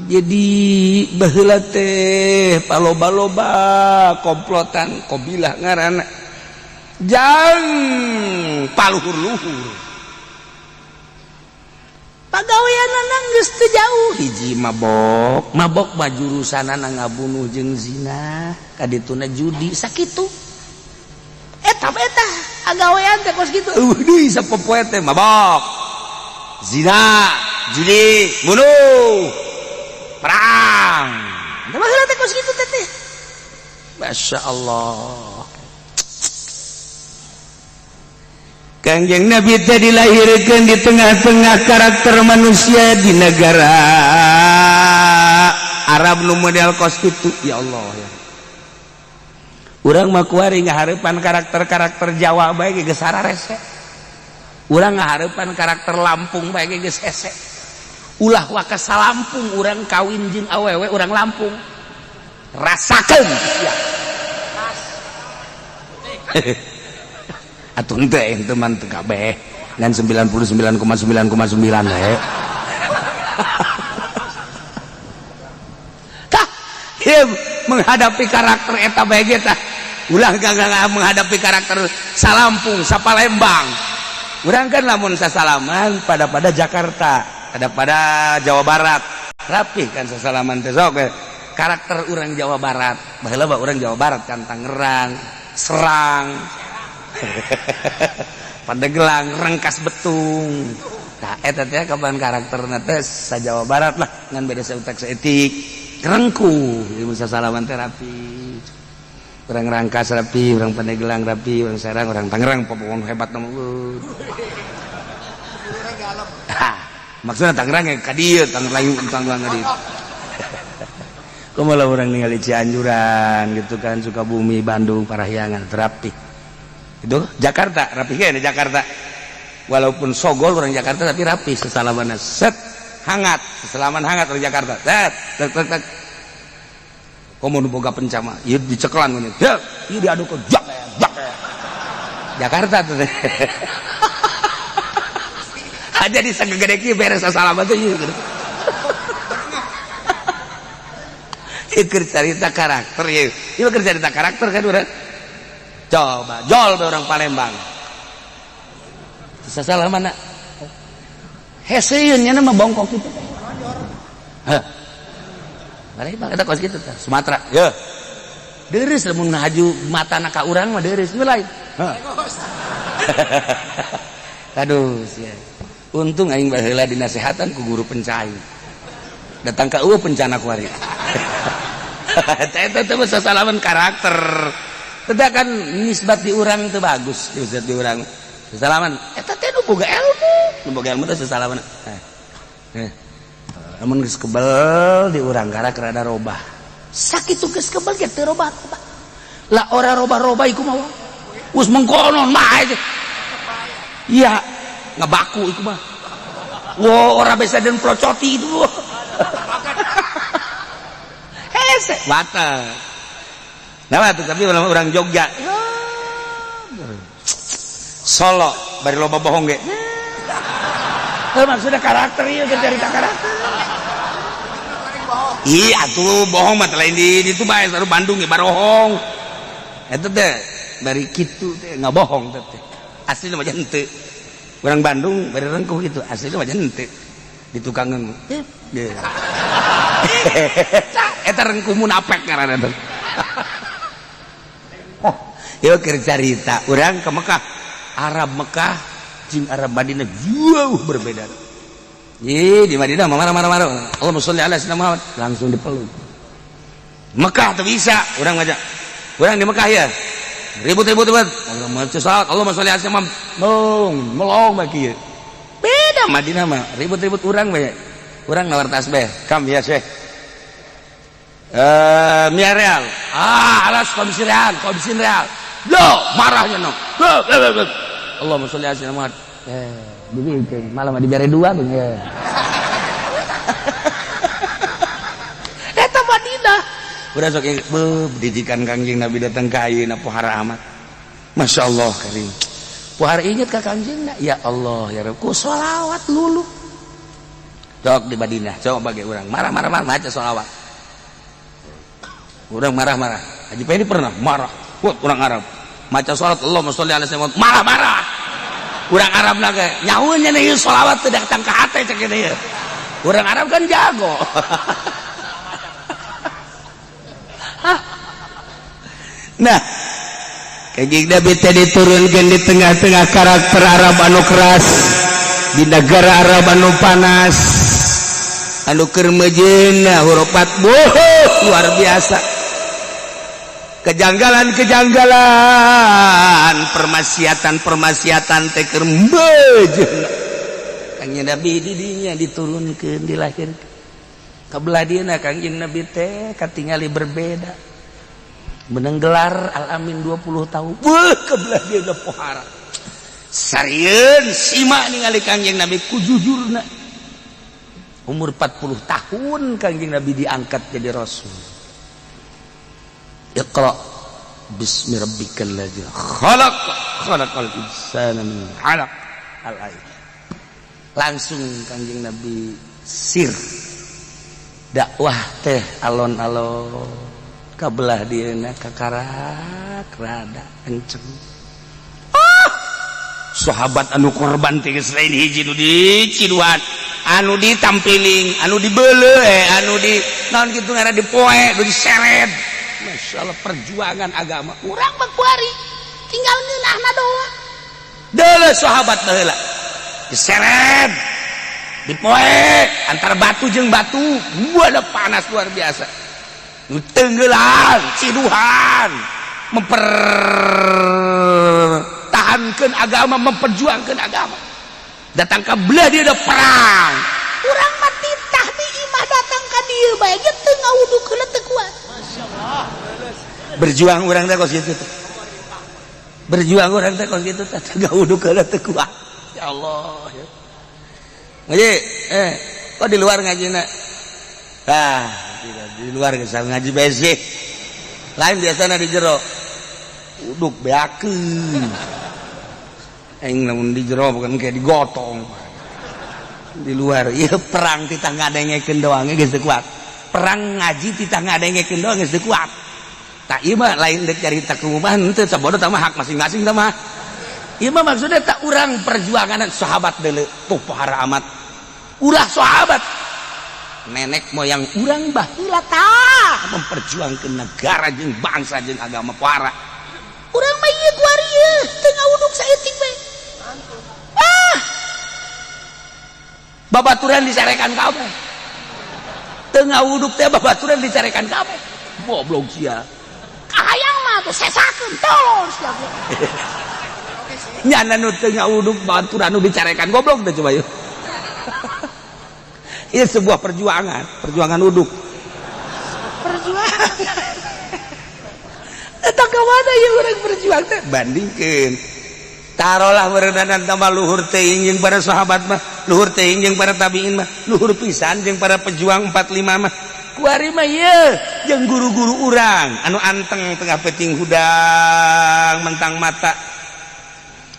Jadi baheula teh paloba-loba komplotan qabilah ngaranna jang paluhur-luhur. Pagaweanana geus teu jauh hiji mabok, mabok mah jurusanana ngabunuh jeung zina, kadituna judi sakitu. Eta eta agawean teh kos kitu. Eueuh deui sapopoe teh mabok, zina, judi, bunuh, perang. Teh baheula teh kos kitu teh teh. Masya Allah. Kangjeng Nabi teh dilahirkan di tengah-tengah karakter manusia di negara Arab nu model kos kitu. Ya Allah, ya. Urang mah kuari ngahareupan karakter-karakter Jawa bae geus sararese. Urang ngahareupan karakter Lampung bae geus hese. Ulah waka Lampung urang kawin jeung awewe urang Lampung. Rasakeun sia. Atuh henteu ente mah teu kabeh ngan 99,9,9 we. Tah, ieu menghadapi karakter eta bae ge tah. Ulah gagal menghadapi karakter Salampung, Sapalembang. Urang kan lamun sasalaman pada Jakarta, pada Jawa Barat. Rapih kan sasalaman teh sok karakter urang Jawa Barat. Baheula mah urang Jawa Barat kan Tangerang, Serang, Pandeglang, Rangkas Betung. Nah, eta teh kapan karakterna teh sa Jawa Barat lah ngan beda saeutik saeutik. Rengkuh ieu sasalaman teh rapi. Urang Rangkas rapi, urang Pandeglang rapi, urang Serang, urang Tangerang pokoknya hebat nama. Hah, maksudnya Tangerang ya ka dieu, Tangerang Tangerang ka dieu. Kumaha urang ningali Cianjuran gitu kan, Sukabumi, Bandung, Parahyangan rapi. Itu Jakarta, rapi kan Jakarta. Walaupun sogol orang Jakarta tapi rapi sesalaman set hangat, sesalaman hangat orang Jakarta. Set, tek tek tek. Komo nu boga pencama, ieu dicekelan ngene. Ya, ieu diadu ke jak jak. Jakarta tuh. Aja di sagede kieu beres sasalaman tuh ieu. Ieu keur carita karakter ieu. Ieu keur carita karakter kan urang. Coba jol be orang Palembang. Sasalaman heseun nya mah bongkok kitu. Hah. Palembang eta kos kitu tah, Sumatera. Ye. Deureuh lamun haju matana ka urang mah deureuh we lain. Hah. Aduh sia. Untung aing baheula dinasehatan ku guru pencai. Datang ka eueuh pencana ku ari. Eta teh sasalaman karakter. Tidak kan nisbat di urang teu bagus, nisbat di urang. Sasalaman eta teh nu boga ilmu, nu boga ilmu teh sasalaman. Lamun geus kebel di urang karakter rada robah. Sakitu geus kebel ge teu robah-robah. Lah ora robah-robah iku mah. Geus mengkonon mah aja. Iya, ngebaku iku mah. Wo ora bisa den procoti itu. Hese batal. Nah, tuh, tapi orang Jogja. Solo bari loba bohong ge. Heuh, maksudnya karakter ieu keur carita karakter. Iya tuh bohong mah lain di itu bae saru Bandung ge barohong. Eta teh bari kitu teh ngabohong teh. Asli mah henteu. Urang Bandung bari rengkuh gitu, asli mah henteu. Di tukangeun. Eta rengkuh munafik ngaranna teh. Yuk keur carita urang ke Mekah, Arab Mekah jeung Arab Madinah jauh berbeda. Ih, di Madinah mah marah-marah marah. Allahumma sholli ala sayyidina Muhammad, langsung dipeluk. Mekah tuh bisa, urang aja. Urang di Mekah ya. Ribut-ribut ribut. Allahumma sholli Allahumma sholli ala sayyidina Muhammad. Melong, melong mah kieu. Beda Madinah mah, ribut-ribut urang bae. Urang nawar tasbih. Kam ya Syekh. Mia real. Ah, alas komisi real, komisi real. Lo, marahnya no. Lo, lo, lo. Allahumma sholli ala sayyidina Muhammad. Dibikin malah dibere dua bang ya. Eta Madinah. Udah sok beuh didikan Kangjeng Nabi datang ka ayeuna pohara amat. Masya Allah karim. Pohara inget ka Kangjeng ya Allah ya Rabb. Ku sholawat lulu. Sok di Madinah, coba bagi urang marah-marah marah maca sholawat. Urang marah-marah. Haji Pendi pernah marah. Buat urang Arab. Maca sholat Allahumma sholli ala sayyidina Muhammad. Marah-marah. Urang Arab lah kayak nyahunya nih sholawat tidak datang ke hati cek ini ya. Urang Arab kan jago. Nah, Kanjeng Nabi teh diturunkeun di tengah-tengah karakter Arab anu keras, di negara Arab anu panas, anu keur mejeuna hurupat buh luar biasa. Kejanggalan-kejanggalan, permaksiatan-permaksiatan teh keur meujeuh. Kangjeng Nabi didinya diturunkeun, dilahirkeun. Kabelah dieuna Kangjeng Nabi teh katingali berbeda. Menang gelar Al-Amin 20 tahun. Wah, kebelah dieuna pohara. Sarieun sima ningali Kangjeng Nabi ku jujurna. Umur 40 tahun Kangjeng Nabi diangkat jadi rasul. Iqra bismi rabbikal ladzi khalaq, khalaqal insana min 'alaq. Al ayat. Langsung Kangjeng Nabi sir dakwah teh alon-alon, kabelah dieuna kakarak rada kenceng. Ah! Sahabat anu korban teh geus lain hiji, nu diciduhan, anu ditampiling, anu dibeuleuh, anu di naon kitu ngaranna, dipoe, nu diseret. Masya Allah, perjuangan agama. Urang mah kuari tinggal ngeunahna doang. Deuleu sahabat baheula diseret, dipoe antara batu jeung batu, wadah panas luar biasa, nu tenggelan, ciduhan, mempertahankan agama, memperjuangkan agama. Datang ke belah dia ada perang. Urang mah titah di imah datang ka dieu bae ge teu ngawuduk heula, teu kuat. Berjuang urang teh kos kitu teh. Berjuang urang teh kos kitu teh, teu ngawuduk heula teu kuat. Ya Allah ya. Ngaji kok di luar ngajina? Ah, tidak di luar geus ngaji basic. Lain biasana di jero. Uduk beakeun. Aing lamun di jero bukan kayak digotong. Di luar ieu perang titah ngadengekeun doang geus teu kuat. Perang ngaji titah ngadengekeun doang geus teu kuat. Tak, ieu mah lain dek carita keumuman henteu, sabodo tah mah hak masing-masing tah mah. Ieu mah maksudnya tak urang perjuangan sahabat deuleu tuh pohara amat. Ulah sahabat, nenek moyang urang baheula tah memperjuangkan negara jeung bangsa jeung agama pohara. Urang mah ieu kuari ieu teu ngawuduk saeutik bae. Ah, babaturan dicarekan kabeh. Teu ngawuduk teh babaturan dicarekan kabeh. Goblok sia. Kahayang mah tuh sesakeun, tolol sia. Nyana nu teu ngawuduk babaturan nu dicarekan goblok teh, coba yuk. Ini sebuah perjuangan, perjuangan uduk. Perjuangan. Eta ka mana ya urang berjuang teh? Bandingkeun. Tarolah meureunan tambah luhur teuing jeung para sahabat mah, luhur teuing jeung para tabiin mah, luhur pisan jeung para pejuang 45 mah. Kuari mah ieu jeung guru-guru urang anu anteng tengah peuting hudang mentang mata.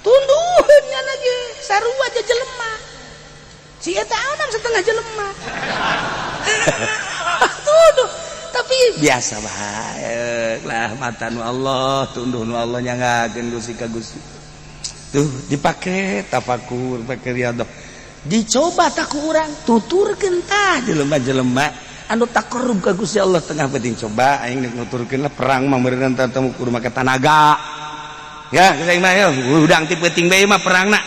Tunduheun nyana ge sarua aja jelema. Si eta anam setengah jelema. Tunduh. Tapi biasa bae lah, mata nu Allah, tunduh nu Allah nyangakeun Gusti ka Gusti. Tuh dipake tafakur, pake riyadhah. Dicoba tak ku urang tuturkeun tah jelema-jelema anu taqarrub ka Gusti Allah tengah penting, coba aing nek nuturkeun lah, perang mah meureun teh kudu make tanaga. Ya, geus aing mah yo hudang ti peuting bae mah perangna.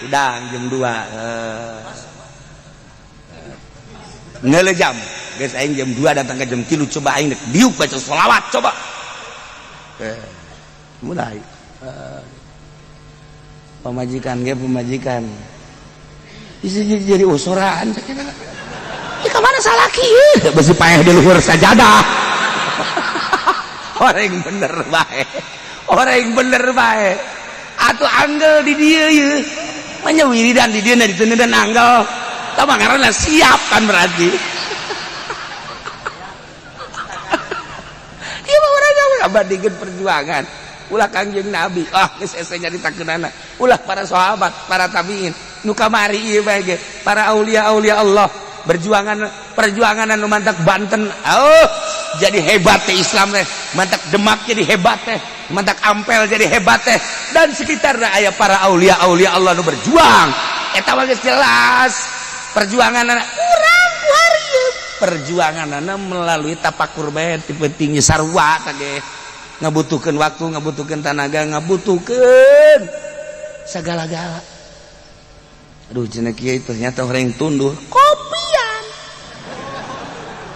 Hudang jam 2. Ngeule jam. Geus aing jam 2 datang ke jam 3, coba aing nek diuk baca sholawat coba. Mulai. Pamajikan ge pamajikan. Bisa jadi usuraan. Ya ka mana salaki ieu? Besi paeh di luhur sajadah. Orang bener bae. Orang bener bae. Atuh anggel di dieu ieu. Manya wiridan di dieu na diteundeun anggel. Tah mah ngaranna siap kan berarti. Ieu mah urang ngabandingkeun perjuangan. Ulah Kangjeng Nabi, ah geus hese nyaritakeunana. Ulah para sahabat, para tabiin, nu kamari ieu bae ge, para aulia-aulia Allah, berjuangan perjuangan anu mantak Banten oh jadi hebat teh, Islam teh mantak Demak jadi hebat teh, mantak Ampel jadi hebat teh, dan sekitarnya aya para aulia-aulia Allah nu berjuang. Eta mah geus jelas perjuangan Urang kuari ieu. Perjuangan melalui tapakur bae ti pentingnya, sarua teh ngabutuhkeun waktu, ngabutuhkeun tanaga, ngabutuhkeun segala-gala. Aduh, cenah kiai, ternyata orang yang tunduh. Kopian.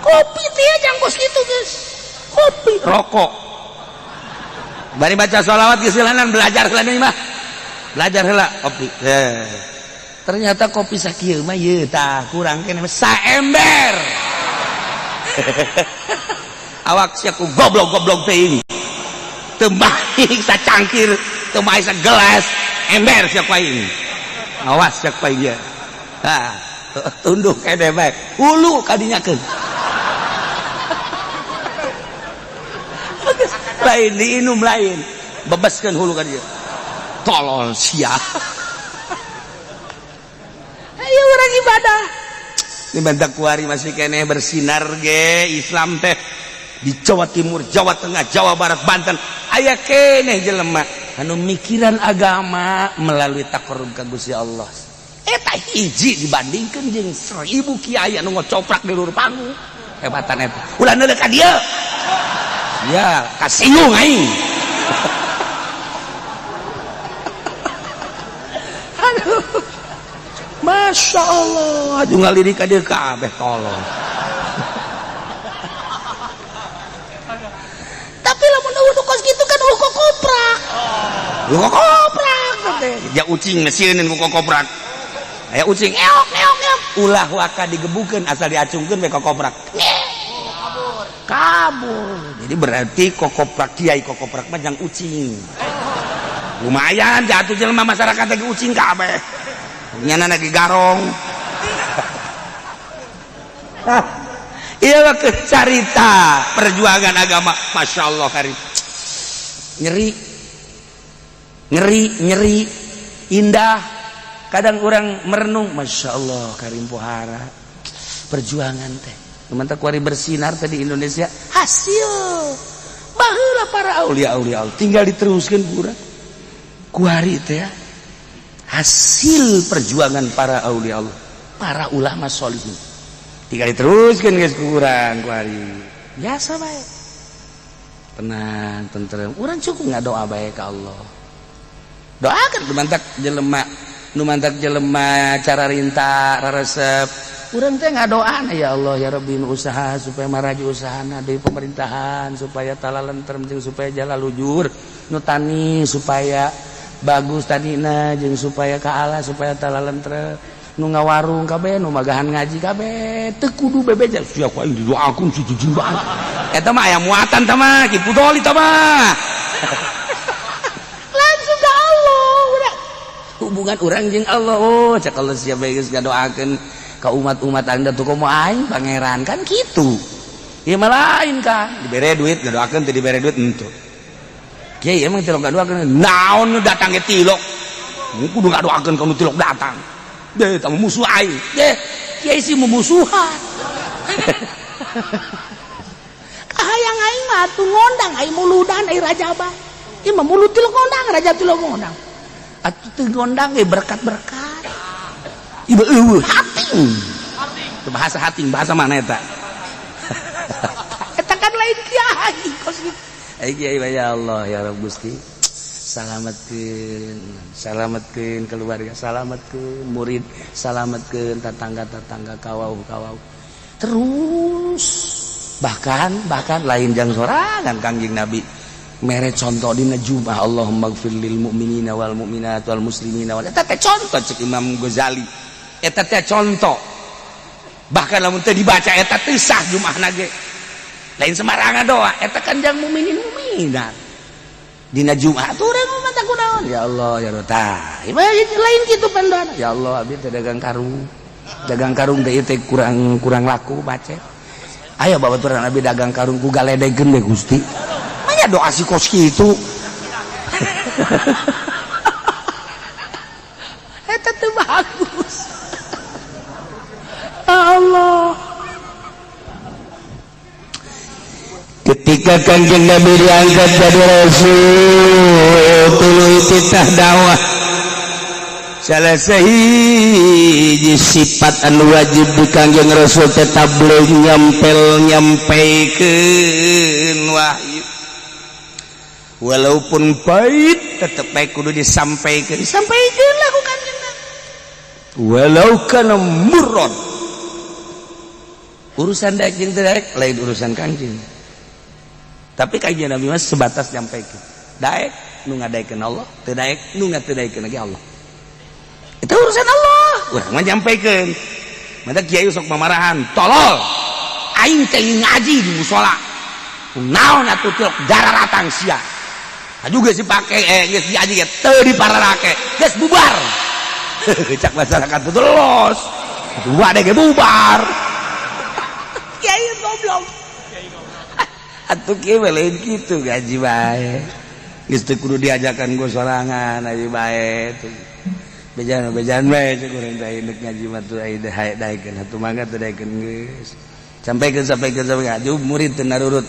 Kopi teh jang kos kitu geus. Kopi. Rokok. Bari baca sholawat geus heulanan belajar heula deui mah. Belajar heula kopi. Ternyata kopi sakieu mah ieu tah kurang keneh saember. Awak sia ku goblok-goblok teh ini. Teu maik sacangkir, teu maik sagelas, ember sia ku aing. Awas sia ku aing ieu. Tah, tunduk keneh bae. Hulu kadinyakeun. Lain diinum lain bebaskan hulu kan dia tolol sia. Ayo orang ibadah ini bantak kuari masih kene bersinar ge Islam teh di Jawa Timur, Jawa Tengah, Jawa Barat, Banten aya keneh jelema anu mikiran agama melalui taqarrub ka Gusti Allah. Eta hiji dibandingkeun jeung 1000 kiai anu ngocoprak di luhur panggung. Hebatan eta. Ulah neuleuh ka dieu. Ya, kasinggung aing. Aduh. Masya Allah, aduh ngalirik ka dieu kabeh tolong. Tapi lamun eueuh kos kitu kan eueuh kokoprak. Lu kokoprak teh. Ja ucing sieun ku kokoprak. Aya ucing eok eok eok. Ulah waka digebukeun asal diacungkeun we kokoprak. Kabur. Jadi berarti kokoprak kiai kokoprak mah jang ucing. Lumayan jatuh jelema masyarakat lagi ucing kabeh. Nyana lagi garong. Iya mah carita perjuangan agama. Masya Allah karim. Nyeri. Ngeri, nyeri, indah. Kadang orang merenung, Masya Allah karim pohara. Perjuangan teh. Mantap kuari bersinar tadi Indonesia hasil baheula para aulia aulia tinggal diteruskan kurang kuari teh ya hasil perjuangan para aulia Allah para ulama solihin tinggal diteruskan guys kurang kuari biasa bae tenang tentrem urang cukup nggak doa bae ka Allah doakan mantak jelema nu mantak jelema cara rinta raresep urang teh ngadoana ya Allah ya Rabbi nu usaha supaya maraju usahana di pemerintahan supaya talalentrem jeung supaya jalan lujur nu tani supaya bagus tanina jeung supaya ka Allah supaya talalentrem nu ngawarung kabeh nu magahan ngaji kabeh teu kudu bebeja sia ku aing didoakeun si jijing banget eta mah aya muatan tah mah ki pudoli tah mah langsung ke Allah udah hubungan urang jeung Allah oh cek Allah siapa geus ngadoakeun ke umat-umat anda tuh komo aing pangeran kan gitu ya malah lain kan dibere duit ngadoakeun teu dibere duit henteu kiai emang tilok ngadoakeun naon nu datang ge tilok kudu ngadoakeun ka nu tilok datang deh tamu musuh aing deh kiai sih memusuhan kahayang aing mah atuh ngondang aing muludan aing rajaba ieu mah mulut tilok ngondang raja tilok ngondang atuh teu ngondang ge berkat-berkat ieu eueuh hating. Itu bahasa hating, bahasa mana eta? Eta kan lain kiai kos kitu. Ai kiai ya Allah ya Rabb Gusti. Salametkeun, salametkeun keluarga, salametkeun murid, salametkeun tetangga-tetangga kawau-kawau. Terus bahkan lain jang sorangan Kangjeng Nabi. Mere contoh dina Jumat Allahumma gfir lil mu'minina wal mu'minat wal muslimina wal eta teh contoh cek Imam Ghazali. Eta teh contoh. Bahkan lamun teu dibaca eta teu sah Jumatna ge. Lain sembarangan doa, eta kan jang mukminin mukminat. Dina Jumat urang mah tah kunaon? Ya Allah ya Rabb. Tah, lain kitu pandoana. Ya Allah abdi teh dagang karung. Dagang karung teh ieu teh kurang laku bace. Ayo babaturan abdi dagang karung ku galedegeun we Gusti. Manya doa si kos kitu. Eta teu bagus. Allah. Ketika Kanjeng Nabi diangkat jadi rasul tuluy titah dakwah salah sahiji sifat anu wajib di Kanjeng Rasul teh tabligh nyampel nyampaikeun wahyu walaupun pahit tetep bae kudu disampaikan disampaikan lah ku Kanjeng Nabi walau kana murron urusan daek jeung teu daek lain urusan Kanjeng. Tapi Kanjeng Nabi mah sebatas nyampaikan. Daek nu ngadaekeun Allah, teu daek nu teu daekeun lagi Allah. Itu urusan Allah. Urang mah nyampaikan. Mata kiai sok mamarahan, tolol. Aing teh ngaji di musola. Naon atuh tilok dararatang sia. Juga sih pake geus diaji ge teu dipararake. Geus bubar. Cak masyarakat betul los. Dua deh bubar. Kiai goblok. Atuh kieu lain kitu gaji bae. Geus teu kudu diajakan go sorangan aja bae tuh. Bejan bejan bae cek urang teh indek ngaji mah tuh aya daekeun atuh mangga teu daekeun geus. Sampaikan sampaikan sampaikan atuh murid teu narurut.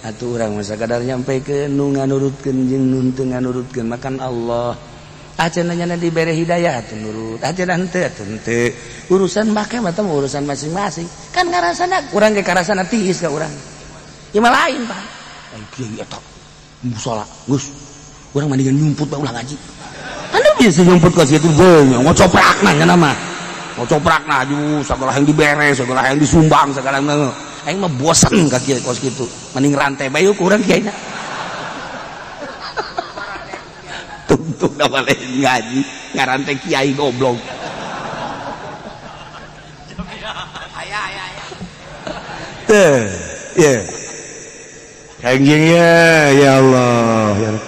Atuh urang mah sakadar nyampaikeun nu nganurutkeun jeung nu teu nganurutkeun makan Allah. Acenah nyana dibere hidayah atuh nurut, acenah henteu atuh henteu. Urusan make mah urusan masing-masing. Kan ngarasana urang ge karasana tiis ka urang. Ieu mah lain, Pak. Ai kiai eta musola geus urang mendingan nyumput bae ulah ngaji. Anu biasa nyumput ka situ bae ngocoprakna nya mah. Ngocoprakna aju sagala yang dibere, sagala yang disumbang, sagala yang aing mah bosen ka kiai kos kitu. Mending rantai bae ku urang kiaina. Tungtung da lain ngaji, ngarantai kiai goblok. Aya aya aya. Teh, ye. Kangjeng ya, ya Allah, ya Allah.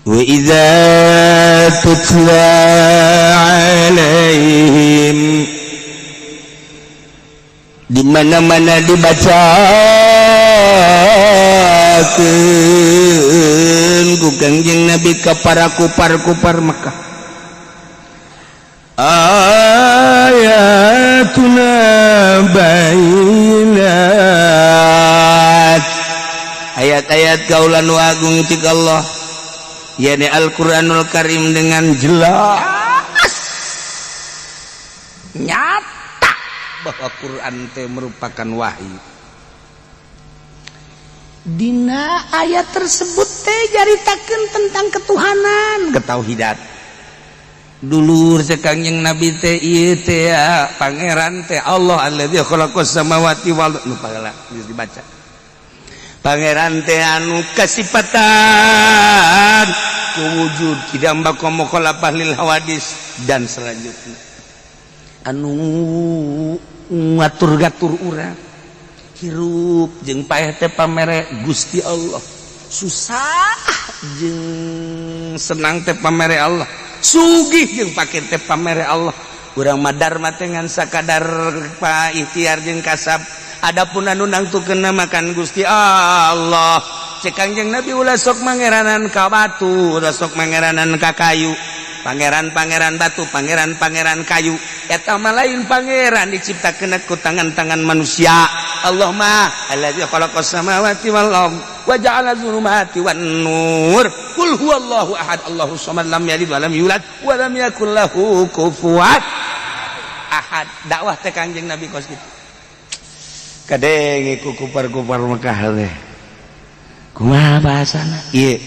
Wa idza tutla alaihim, di mana-mana dibacakeun ku Kangjeng Nabi ka para kupar-kupar Mekah ayatuna bayinat, ayat-ayat kaula nu agung cik Allah, yakni Al-Qur'anul Karim dengan jelas nyata bahwa Quran teh merupakan wahyu. Dina ayat tersebut teh jaritakeun tentang ketuhanan, ketauhidan. Dulur sekangjeng Nabi teh ieu teh ya, pangeran teh Allah alladzi khalaqas samawati wal nu pahala geus dibaca. Pangeran teh anu kasipatan wujud tidak baqa mukhalafah lil hawadis dan selanjutnya. Anu ngatur-gatur urang hirup jeung paeh teh pamere Gusti Allah, susah jeung senang teh pamere Allah, sugih jeung pakir teh pamere Allah. Urang madar mah teh ngan sakadar pa ikhtiar jeung kasab. Adapun anu nangtukeun makan Gusti Allah. Cek Kangjeng Nabi ulah sok mangeranan ka batu, ulah sok mangeranan ka kayu. Pangeran-pangeran batu, pangeran-pangeran kayu eta mah lain pangeran diciptakeun ku tangan-tangan manusia. Allah mah allazi khalaqas samawati wal ard wa ja'ala dzulumati wan nur. Qul huwallahu ahad, Allahu samad, lam yalid wa lam yulad wa lam yakul lahu kufuwan ahad. Dakwah teh Kangjeng Nabi kos kitu. Kadenge ku kupar-kupar Mekah teh. Kumaha bahasana? Ieu.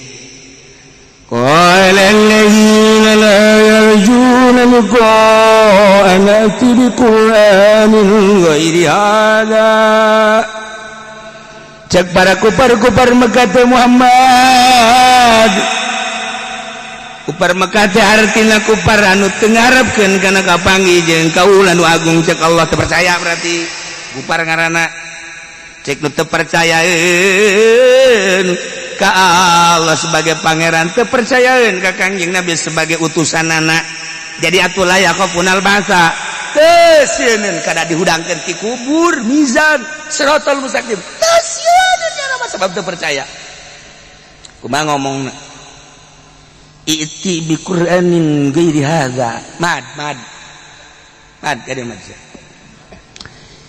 Qala alladzina la yarjuna liqa'ana a'ti biqur'anin ghairi hadza. Cek para kupar-kupar Mekah teh Muhammad. Kupar Mekah teh artina kupar anu teu ngarepkeun kana kapanggih jeung kaula nu agung cek Allah teu percaya berarti. Kupar ngaranna. Cek nu teu percayaeun ka Allah sebagai pangeran, teu percayaeun ka Kangjeng Nabi sebagai utusanana. Jadi atuh la yaqafunal ba'sa. Teu sieun kada dihudangkeun ti kubur, mizan, siratal mustaqim. Teu sieun nya mah sebab teu percaya. Kumaha ngomongna? I'ti bi Qur'anin ghairi hadza. Mad mad. Mad kade mad.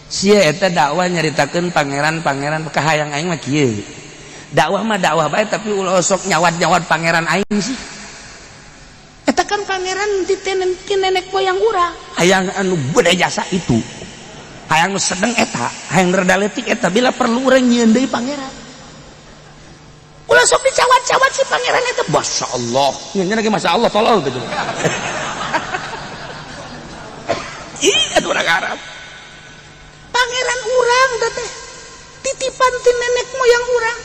Sia eta dakwah nyaritakeun pangeran-pangeran kahayang aing mah kieu. Dakwah mah dakwah bae tapi ulah sok nyawad-nyawad pangeran aing sih. Eta kan pangeran ti nenek moyang urang. Hayang anu beda jasa itu. Hayang nu sedeng eta, hayang rada leutik eta bila perlu urang nyieun deui pangeran. Ulah sok dicawat-cawat si pangeran eta. Masya Allah. Nyeun lagi Masya Allah tolol gitu. Ih, atuh urang Arab. Pangeran urang teh titipan ti nenek moyang urang.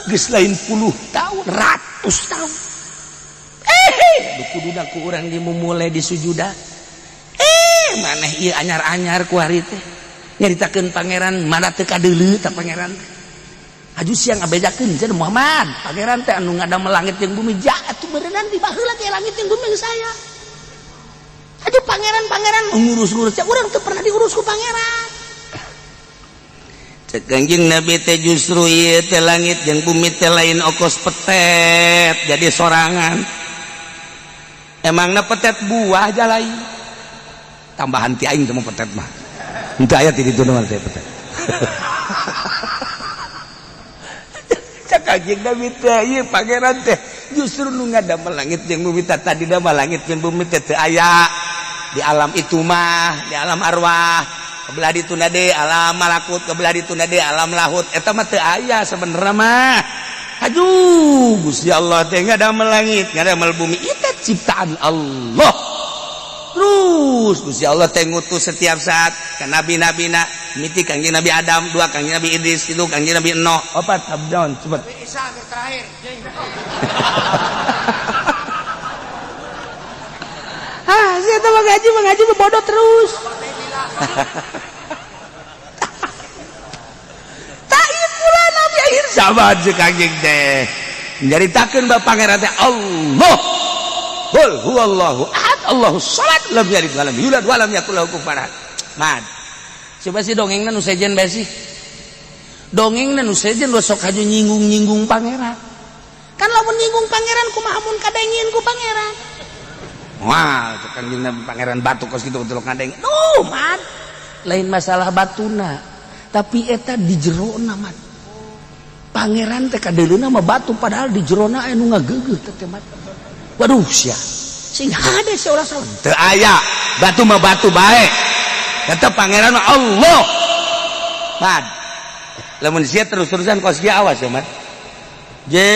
Geus lain puluh tahun, ratus tahun. Kudu ku urang dimulai disujudan. Maneh ieu anyar-anyar kuari teh nyaritakeun pangeran mana teu kadeuleu ta pangeran teh. Aju siang ngabejakeun cenah Muhammad, pangeran teh anu ngadamel langit jeung bumi, ja atuh beureunan di baheula ge langit jeung bumi geus aya. Aduh, pangeran-pangeran ngurus-ngurus, ya urang teu pernah diurus ku pangeran. Cek Kanjeng Nabi teh, justru ieu teh langit jeung bumi teh lain okos petet jadi sorangan. Emangna petet buah jalai tambahan ti aing teh mah, petet mah henteu aya ti ditu mah teh petet. Cek Kanjeng Nabi teh, ieu pangeran teh justru nu ngadamel langit jeung bumi teh, tadi mah langit jeung bumi teh teu aya di alam itu mah, di alam arwah kebelah dituna deui, alam malakut kebelah dituna deui, alam lahut eta mah teu aya sebenarnya mah. Aduh, Gusti Allah teh ngadamel langit, ngadamel bumi, itu ciptaan Allah. Terus Gusti Allah teh ngutus setiap saat ke nabi-nabina, miti Kangjeng Nabi Adam, dua Kangjeng Nabi Idris, itu Kangjeng Nabi Nuh, opat abdon cepet. Nabi Isa terakhir. Ah, saya tuh mengaji mengaji bodoh terus. Tak ieu Quran Nabi akhir zaman cek Kangjeng teh nyaritakeun bab pangeran teh Allah. Qul huwallahu ahad, Allahus samad, lam yalid walam yulad walam yakul lahu kufuwan ahad. Mad. Coba sih dongengna nu sejen bae sih. Dongengna nu sejen sok haju nyinggung-nyinggung pangeran. Kan lamun nyinggung pangeran kumaha mun kadengin ku pangeran? Wah, cek Kangjeng Nabi pangeran batu kos kitu betul ngadeng. Duh, mad. Lain masalah batuna, tapi eta di jerona, mad. Pangeran teh kadeuleuna mah batu, padahal di jerona aya nu ngageugeuh teh teh, mad. Waduh sia. Sing hade sia ulah salah. Teu aya, batu mah batu bae. Tetep pangeran mah Allah. Mad. Lamun sia terus-terusan kos kieu, awas ya, mad. Je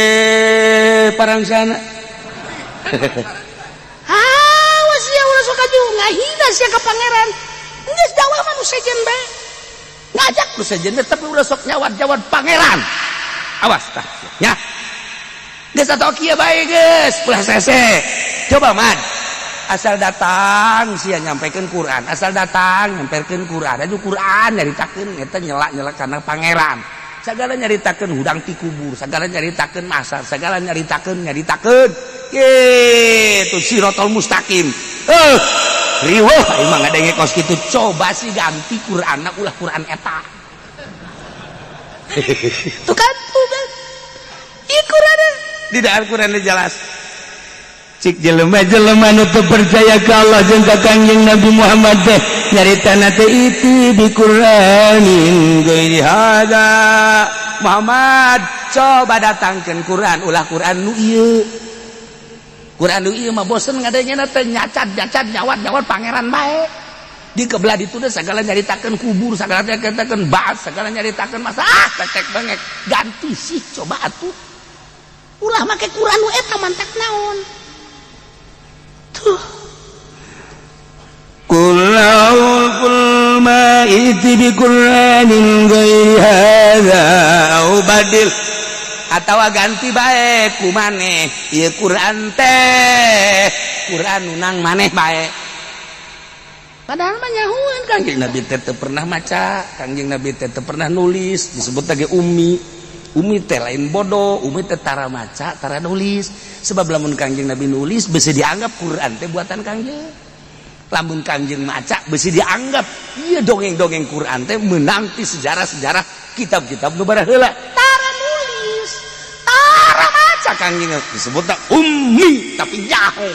parang sana. Awas sia ulah sok aju ngahina sia ka pangeran. Geus dakwah mah nu sejen bae. Ngajak nu sejen tapi ulah sok nyawat-nyawat pangeran. Awas tah ya. Geus atuh kieu bae geus, ulah sese. Coba, mad. Asal datang sia nyampaikan Quran, asal datang nyampaikan Quran, aju Quran nyaritakeun eta nyelak-nyelak kana pangeran. Segala nyaritakeun hudang ti kubur, segala nyaritakeun masar, segala nyaritakeun nyaritakeun. Gitu sirotol mustaqim. Riweuh emang ngadenge kos kitu. Coba sih ganti Quran ulah Quran eta. Tuh kan, tuh kan. Ieu Quran. Tidak, Al-Quran jelas. Cik jelema-jelema nu teu percaya ka Allah jeung ka Kangjeng Nabi Muhammad teh nyaritana teh iti bi Qur'anin ghairi hada. Muhammad, coba datangkeun Quran ulah Quran nu ieu. Quran nu ieu mah bosen ngadengena teh, nyacat-nyacat nyawat-nyawat pangeran bae. Di kebelah ditu teh segala nyaritakeun kubur, segala nyaritakeun ba'ats, segala nyaritakeun masa, ah, tetek bengek. Ganti sih coba atuh. Ulah make Quran nu eta mantak naon. Tuh. Qul qul ma iti bi Qur'anin ghairi hadza au badil, atawa ganti bae ku maneh ieu Quran teh, Quran nu nang maneh bae. Padahal mah nyahueun Kangjeng Nabi teh teu pernah maca, Kangjeng Nabi teh teu pernah nulis, disebut lagi ummi. Umi teh lain bodoh, umi teh tara maca, tara nulis. Sebab lamun Kangjeng Nabi nulis bisa dianggap Quran teh buatan Kangjeng. Lamun Kangjeng maca bisa dianggap iya dongeng-dongeng Quran teh menanti sejarah-sejarah kitab-kitab nu baraheula. Tara nulis, tara maca Kangjeng disebutna ummi tapi nyaho.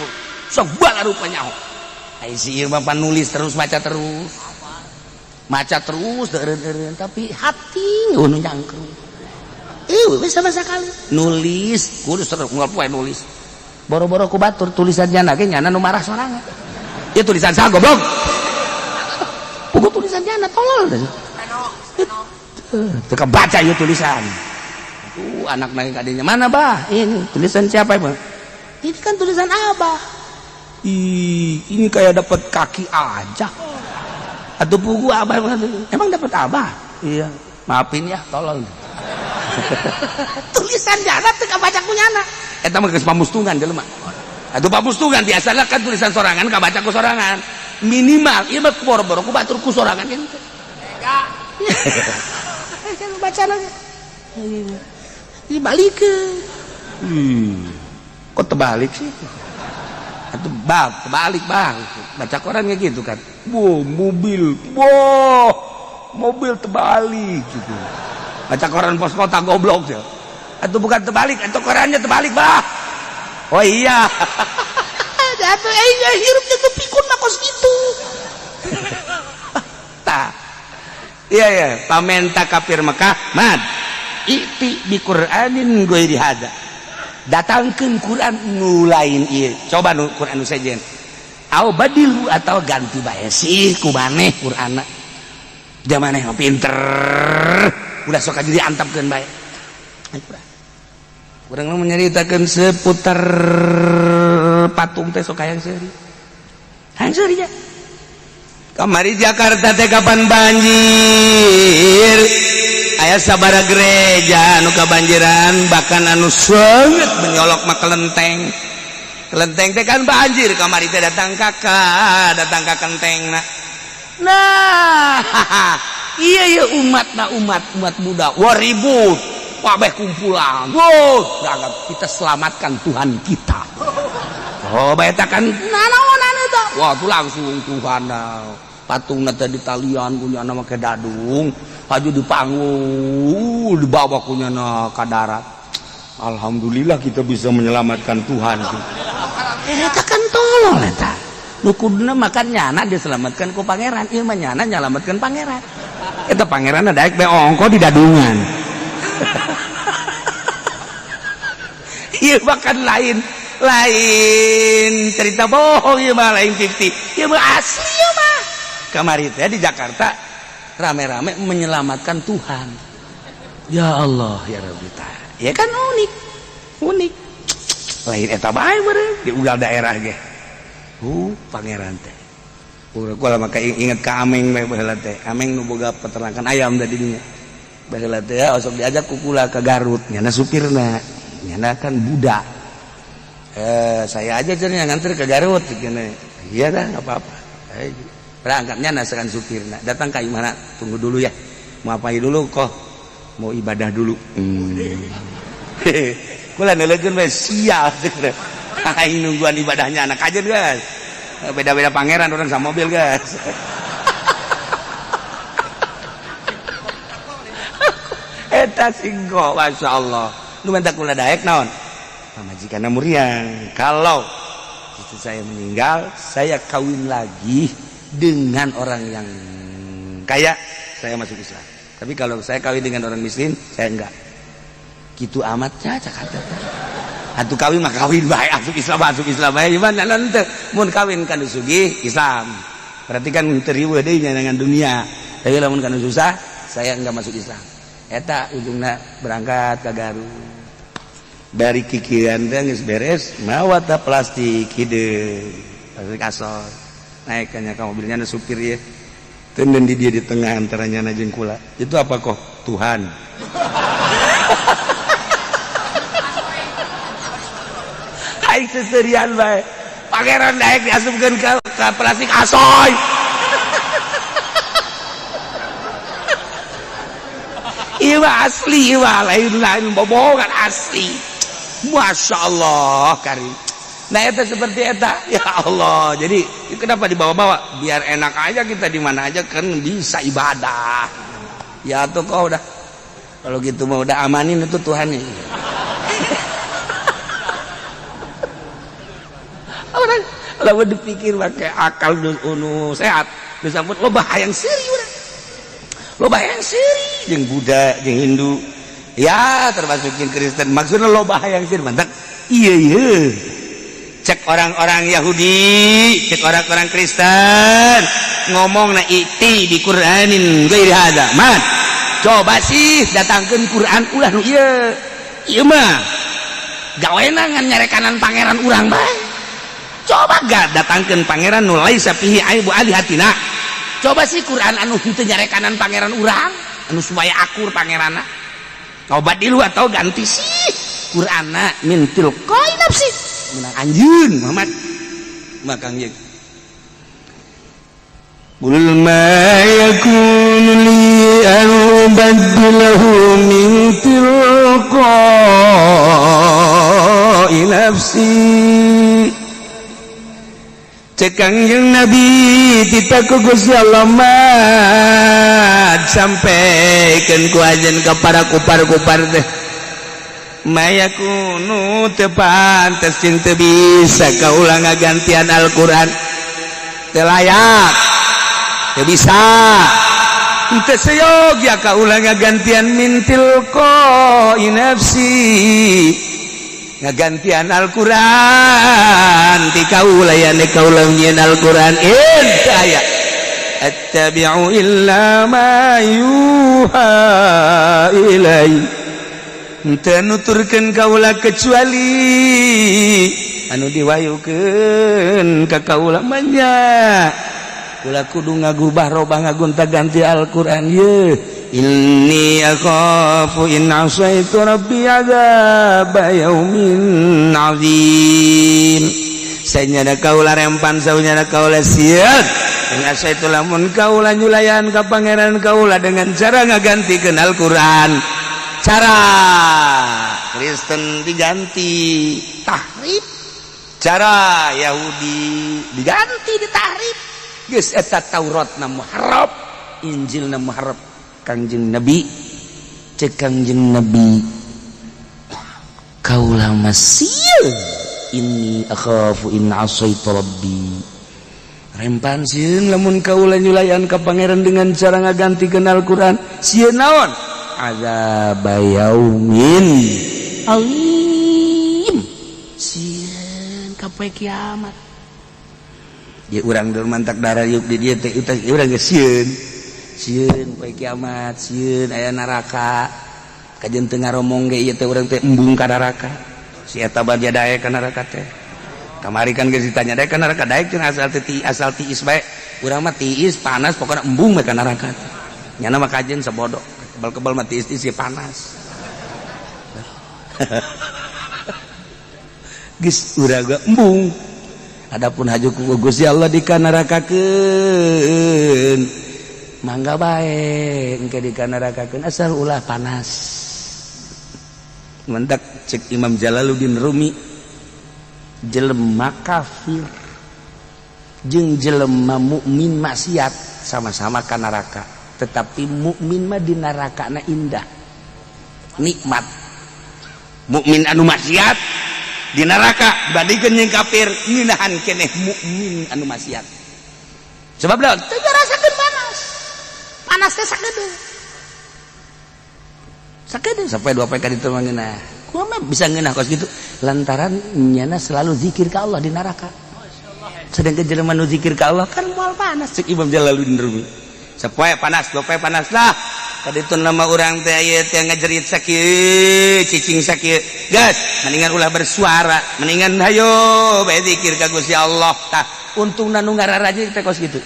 Segala rupa nyaho. Ai si ieu mah nulis terus, maca terus. Maca terus deureun-eureun tapi hati nu nyangkrung. Bisa sama sekali. Nulis kudu terus unggal poe nulis. Boro-boro ku batur tulisan nyana ge nyana nu marah sorangan. Ieu tulisan saha, goblok? Pugu tulisan nyana, tolol. Teu kebaca ieu tulisan. Tuh anak naik adanya mana, bah? Ini tulisan siapa emang? Ini kan tulisan Abah. Ih, ini kayak dapat kaki aja. Atau pugu Abah emang dapat Abah? Iya. Maafin ya, tolol. Tulisan jana teu kabaca ku nyana. Eta mah geus pamustungan jelema. Atuh pamustungan biasana kan tulisan sorangan kabaca ku sorangan. Minimal ieu mah boro-boro ku batur ku sorangan ente. Baca lagi. Dibalikeun. Kok terbalik sih? Atau bang, terbalik bang. Baca koran kayak gitu kan. Wow, mobil, wow, mobil terbalik gitu. Baca koran pos kota goblok ya. Atau bukan terbalik, atau korannya terbalik bah. Oh iya. Jatuh, hirup itu pikun mah kos gitu. Tah. Iya ya, pamenta kafir Mekah, mad. I'ti bi Qur'anin ghairi hadza. Datangkeun Quran nu lain ieu. Coba nu Quran nu sejen. Au badilhu atau ganti bae sih ku maneh Qur'anna. Da maneh mah pinter. Ulah sok aja diantepkeun bae. Ayo Quran. Urang mah menyeritakeun seputar patung teh sok hayang seuri. Hayang seuri nya. Kamari Jakarta teh kapan banjir? Aya sabara gereja anu kabanjiran, bahkan anu sangat menyolok mah kelenteng. Kelenteng teh kan banjir kamari teh datang kakak, datang ka kentengna. Nah, iya iya umat na umat umat muda, wah ribut, kabeh kumpulan. Wow, berangkat kita selamatkan Tuhan kita. Oh, bae kan Nanaonan eta? Wah, tuh langsung Tuhan patungna teh di talian kunyana make dadung, haju dipanggul, dibawa kunyana ka darat. Alhamdulillah kita bisa menyelamatkan Tuhan. Eta kan tolol eta. Nu kuduna makan nyana diselamatkan ku pangeran, ieu mah nyana nyelamatkan pangeran. Eta pangeran daek be ongko di dadungan. Ieu bahkan lain lain cerita bohong ieu mah, lain fiksi. Ieu mah asli ieu mah. Kamari teh di Jakarta rame-rame menyelamatkan Tuhan. Ya Allah ya Rabbi ta. Ya kan unik. Unik. Lain eta bae meureun di ugal daerah ge. Pangeran teh. Urang maka inget ka Ameng bae baheula teh. Ameng nu boga peternakan ayam tadi dinya. Baheula teh ya osok diajak ku kula ka Garut, nyana supirna. Nyana kan budak. Saya aja cenah nganter ke Garut gini. Iya dah enggak apa-apa. Berangkatnya nasakan supirna. Datang ka imahna, tunggu dulu ya. Mau apain dulu kok? Mau ibadah dulu. Kula neulekeun we sial. Aing nungguan ibadahnya anak aja guys. Beda-beda pangeran orang sama mobil guys. Eta singko Masya Allah. Nu minta kula daek naon? Pamajikanna muriang. Kalau istri saya meninggal, saya kawin lagi dengan orang yang kaya, saya masuk Islam. Tapi kalau saya kawin dengan orang miskin, saya enggak. Gitu amat caca kata. Atuh kawin mah kawin bae, asup Islam bae gimana nanti mun kawin kan sugih Islam. Berarti kan teu riweuh deui dengan dunia. Tapi lamun kan susah, saya enggak masuk Islam. Eta ujungna berangkat ke Garut. Dari kikiran teh geus beres, mawa ta plastik hideung. Plastik asor. Naik ka mobilnya ada supir ya. Tenden di dia di tengah antaranya na jeung kula. Itu apa kok? Tuhan. Aing seserian bae. Pangeran daek diasupkeun ka plastik asoy. Ieu mah asli, ieu mah lain-lain bobohongan asli. Masya Allah kari. Nah eta seperti eta, ya Allah. Jadi kenapa dibawa-bawa? Biar enak aja kita di mana aja kan bisa ibadah. Ya tuh kok udah. Kalau gitu mah udah amanin itu Tuhan nih. Orang lamun dipikir pakai akal nu sehat, disambut loba hayang seuri urang. Loba hayang seuri jeung Buddha, jeung Hindu. Ya termasuk jeung Kristen. Maksudna loba hayang seuri mantap. Iya iya. Cek orang-orang Yahudi, cek orang-orang Kristen ngomong na iti di Qur'anin ghairi hadza. Mat. Coba sih datangkeun Quran ulah nu ieu. Ieu mah gawena ngan nyarekanan pangeran urang bae. Coba gak datangkeun pangeran nu laisa fihi aibu alihatina. Coba sih Quran anu henteu nyarekanan pangeran urang, anu supaya akur pangeranna. Obat dilu atau ganti sih Qur'ana min tilqai nafsi menang anjeun Muhammad makang ye. قل ما يكون لي أن أبدله من تلقاء نفسي. Cek Kangjeng Nabi, titah ku Gusti Allah, Mat, sampaikan ku ajen ka para kupar-kupar teh, ma yakunu, teu pantes jeung teu bisa kaula ngagantian Al-Qur'an, teu layak, teu bisa, teu seyogia kaula ngagantian min tilqai nafsi, ngagantian Al-Qur'an ti kaula ya kaula nyieun Al-Qur'an. Teu aya, attabi'u illa ma yuha ilai, teu nuturkeun kaula kecuali anu diwahyukeun ka kaula. Manya kula kudu ngagubah robah, ngagonta ganti Al-Qur'an ye? Inni akhafu in asaitu rabbi adzab yaumin azim. Sanyana kaula rempan, saunyana kaula sieun, in asaitu, lamun kaula nyulayan ka Pangeran kaula dengan cara ngagantikeun Al-Qur'an, cara Kristen diganti tahrif, cara Yahudi diganti, ditahrif, geus eta Taurat na muharraf, Injil na muharraf. Kangjeng Nabi, cek Kangjeng Nabi, kaula masih inni akhafu in asaitu rabbi, rempan sieun lamun kaula nyulayan ka Pangeran dengan cara ngagantikeun Al-Qur'an, sieun naon? Azab yaumin azim, sieun ka poe kiamat. Ya urang dulu mantak darah yuk di dieu teh urang geus sieun, sieun poe kiamat, sieun aya neraka. Kajeun teu ngaromong ge ieu teh urang teh embung ka neraka. Si eta bae daek ka neraka teh. Kamari kan geus ditanya, daek ka neraka? Daek cenah, asal teu asal tiis bae. Urang mah tiis panas, pokokna embung bae ka neraka teh. Nyana mah kajeun sabodo kebal-kebal mah tiis-tiis panas. Geus urang ge embung. Adapun haju ku Gusti Allah dikanarakakeun, mangga bae engke dikanarakakeun, asal ulah panas. Mentak cek Imam Jalaluddin Rumi, jelema kafir jeung jelema mukmin maksiat sama-sama ka neraka, tetapi mukmin mah di nerakana indah, nikmat. Mukmin anu maksiat di neraka dibandingkeun jeung kafir, ngeunahan keneh mukmin anu maksiat, sebab naon? Teu ngarasakeun panas, panas teh sakedeung sakedeung sampai dua poe ka ditu mah ngeunah. Kumaha bisa ngeunah kos gitu? Lantaran nyana selalu zikir ka Allah di neraka, sedangkan jelema nu zikir ka Allah kan moal panas. Cek Imam Jalaluddin Rumi, sapoe panas, dua poe panas lah. Tadi itu nama orang teh aya teh ngajerit sakieu, cicing sakieu, gas mendingan ulah bersuara, mendingan hayo bae zikir ka Gusti Allah. Tah, untungna nu ngararaja teh kos kitu.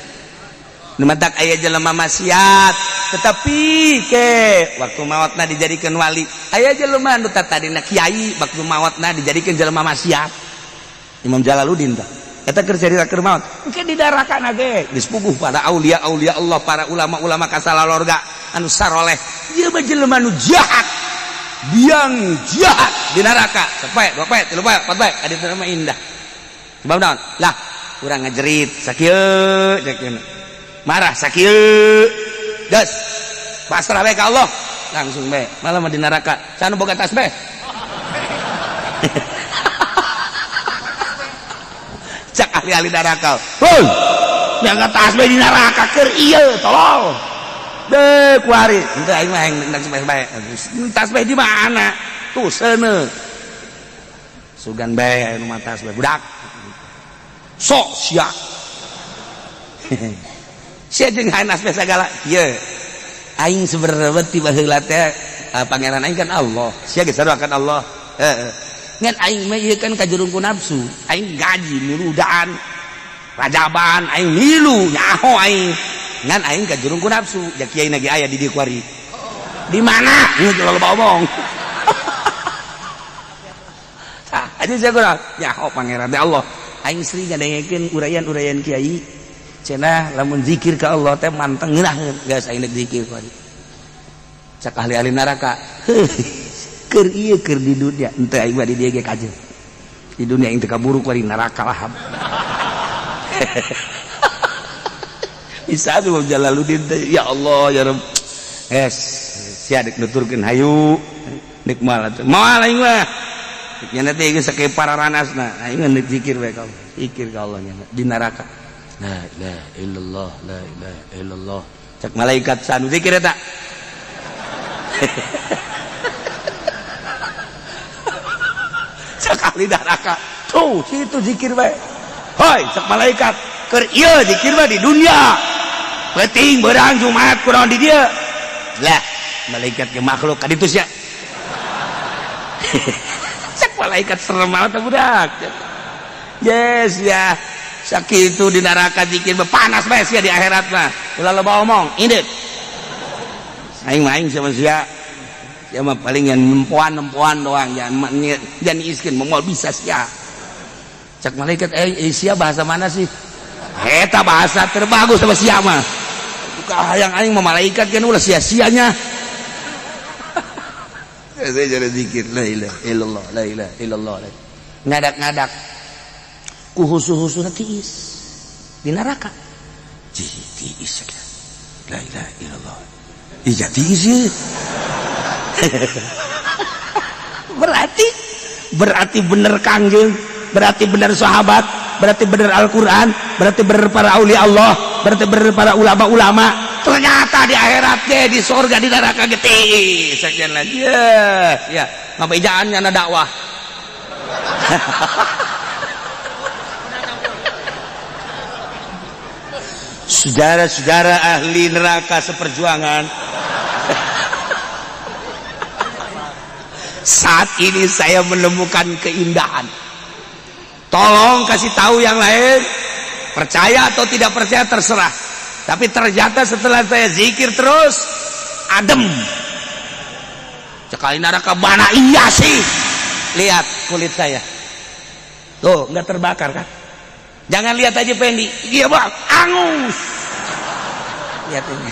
Nu matak aya jelema maksiat tetapi ke waktu maotna dijadikan wali, aya jelema nu tadina kiai, waktu maotna dijadikan jelema maksiat. Imam Jalaluddin tah eta keur carita keur maot, engke di darakana ge geus puguh para aulia aulia Allah, para ulama-ulama kasalalorga anu saroleh. Ieu mah jelema nu jahat, biang jahat di neraka sapoe, dua poe, tilu poe, empat poe, adi mah indah. Sebab naon? Lah, urang ngajerit sakieu, cek marah sakieu, geus pasrah bae ka Allah, langsung bae malah mah di neraka sana boga tasbih. Cak ahli-ahli neraka, "Hoi, yang tasbih di neraka keur ieu tolol." Deh kuari henteu, aing mah hayang tasbih bae. Tasbih di mana tuh? Seuneu sugan bae anu mah tasbih budak sok sia. Sia jeung hayang tasbih sagala. Ieu aing sebenarnya tiba heula teh pangeran aing kan Allah, sia geus sarua kan Allah. Heeh, ngan aing mah ieu kan kajurung ku nafsu aing, gaji muludan rajaban aing milu nyaho aing, ngan aing kajurung ku nafsu. Ja kiai nage aya di dieu kuari. Di mana? Ini terlalu omong. Aja saya kurang. Ya, oh pangeran teh Allah. Aing sering ngadengekeun uraian-uraian kiai. Cenah lamun zikir ka Allah teh manteng ngeunaheun. Geus aing deuk zikir ku. Cak ahli-ahli neraka. Keur ieu keur di dunia, henteu aing mah di dieu ge kajeun. Di dunia aing teu kaburu ku di neraka lah. Bisa tuh Jalaluddin teh, ya Allah ya Rabb. Es, sia dek nuturkeun hayu. Nek moal atuh. Moal aing mah. Nya teh geus sakieu pararanasna. Aing mah deuk zikir bae ka Allah. Zikir ka Allah nya di neraka. La ilaha illallah, la ilaha illallah. Cak malaikat sanu zikir eta. Cak ahli neraka. Tuh, situ zikir bae. Hoi, cak malaikat. Keur ieu zikir mah di dunia. Penting berang Jumat kurang di dia. Lah, malaikat ke makhluk kaditu sia. Cak malaikat serem banget budak. Yes ya. Sakitu di neraka zikir mah panas bae sia di akhirat mah. Ulah loba omong, indit. Aing mah aing sama sia. Sia mah paling yang nempoan-nempoan doang, jangan jangan iskeun moal bisa sia. Cak malaikat sia bahasa mana sih? Eta bahasa terbagus sama sia mah. Buka hayang aing mah malaikat kan ulah sia-sianya. Saya jadi zikir la ilaha illallah la ilaha illallah. Ngadak-ngadak ku husu-husuna tiis di neraka. Tiis la ilaha illallah. Ija tiis ye. Berarti bener Kangjeng, berarti bener sahabat, berarti bener Al-Qur'an, berarti bener para aulia Allah, berarti bener para ulama-ulama. Ternyata di akhirat ge di surga di neraka ge tiis sekian lagi. Yes, ya, ngabejaannya na dakwah. Saudara-saudara ahli neraka seperjuangan. Saat ini saya menemukan keindahan. Tolong kasih tahu yang lain, percaya atau tidak percaya terserah. Tapi ternyata setelah saya zikir terus adem. Sekali neraka mana iya sih. Lihat kulit saya. Tuh, nggak terbakar kan? Jangan lihat aja Pendi. Iya bang, angus. Lihat ini.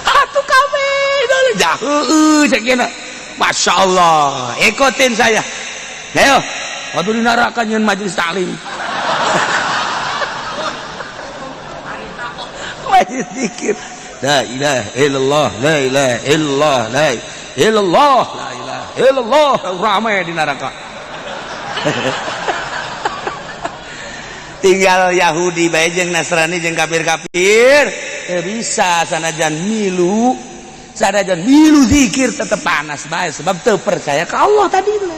Atuh kabeh jauh cek. Masya Allah, ikutin saya. Ayo, waktu di neraka nyeun majelis taklim. Majelis zikir. La ilaha illallah, la ilaha illallah, la ilaha illallah, la ilaha illallah. Ramai di neraka. Tinggal Yahudi bae jeung Nasrani jeung kafir-kafir teu bisa sanajan milu. Sanajan milu zikir tetep panas bae sebab teu percaya ka Allah tadina.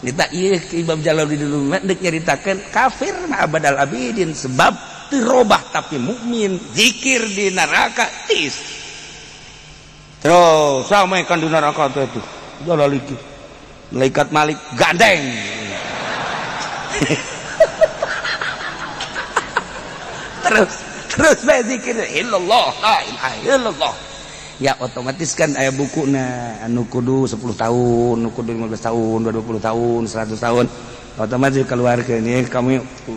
Kita ieu Imam Jalaluddin Rumi deuk nyaritakeun kafir mah abadal abidin sebab teu robah tapi mukmin zikir di neraka tis. Terus samai kan di neraka teh tuh jalaliki. Malaikat Malik gandeng. Terus bae zikir illallah la ilaha illallah. Ya otomatis kan aya bukuna anu kudu 10 tahun, anu kudu 15 tahun, 20 tahun, 100 tahun. Otomatis keluar ke ini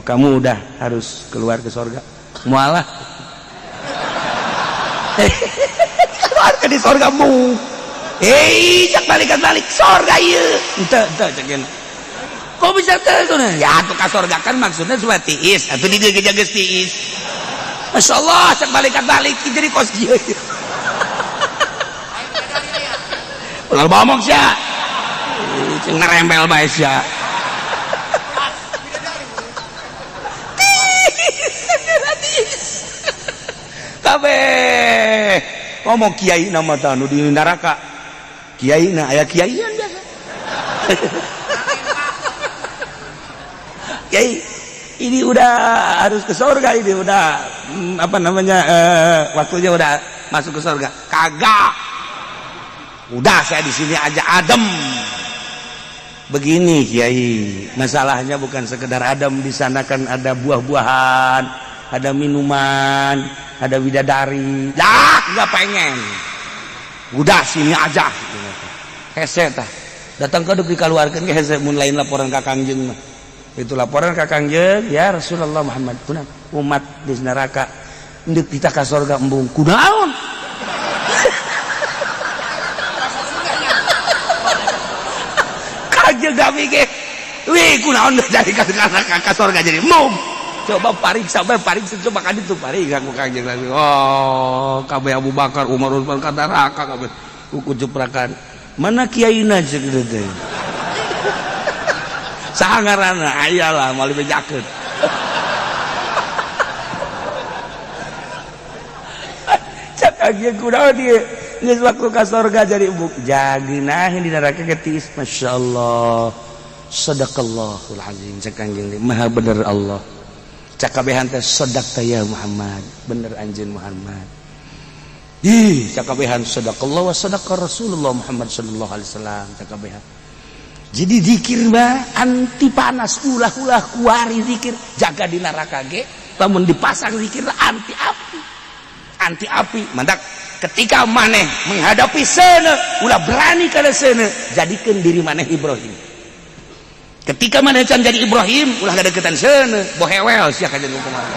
kamu udah harus keluar ke surga. Mualah. Keluar ke di surgamu. Cak balik surga ieu. Henteu henteu cek geuna. Kok bisa teu ya atuh ka surga kan maksudnya supaya tiis, atuh di dieu ge geus tiis. Masya Allah, cak balik jadi kos kieu. Ulah ngomong sia. Cing ngerembel bae sia. Tiis. Kabeh ngomong kiai nama tah nu di neraka. Kiai na aya kiaian biasa. Kiai ini udah harus ke surga ini udah apa namanya waktunya udah masuk ke surga. Kagak. Udah saya di sini aja adem. Begini Kiai, masalahnya bukan sekedar adem, di sana kan ada buah-buahan, ada minuman. Ada bidadari. Lah, nggak pengen. Udah sini aja. Hese tah. Datang ke duk dikaluarkeun ge hese mun lain laporan ka Kangjeng mah. Itu laporan ka Kangjeng, ya Rasulullah Muhammad, kunaon umat di neraka ndek kita ka surga embung kunaon? Kangjeng gawe ge. Wih, kunaon jadi ka ka surga jadi embung. Coba pariksa bae, pariksa coba ka ditu pariksa ku Kangjeng Nabi. Oh, kabeh Abu Bakar, Umar, Utsman ka neraka kabeh. Ku jeprakan. Mana kiaina ceuk teh? Saha ngaranna? Aya lah moal dibejakeun. Cak Kangjeng kunaon ieu? Geus waktu ka surga jadi embung. Jageunah di neraka ge tiis. Masyaallah. Sadaqallahul azim cak Kangjeng maha bener Allah. Cak kabehan teh sadaqta ya Muhammad, bener anjeun Muhammad. Ih, cak kabehan sadaqallah wa sadaqa Rasulullah Muhammad sallallahu alaihi wasallam cak kabehan. Jadi zikir mah anti panas, ulah-ulah kuari zikir, jaga di neraka ge lamun dipasang zikir anti api. Anti api, mantak ketika maneh menghadapi seuneu, ulah berani kana seuneu, jadikeun diri maneh Ibrahim. Ketika maneh can jadi Ibrahim, ulah ngadeukeutan seuneu, bohewel sia kajeun kumaha.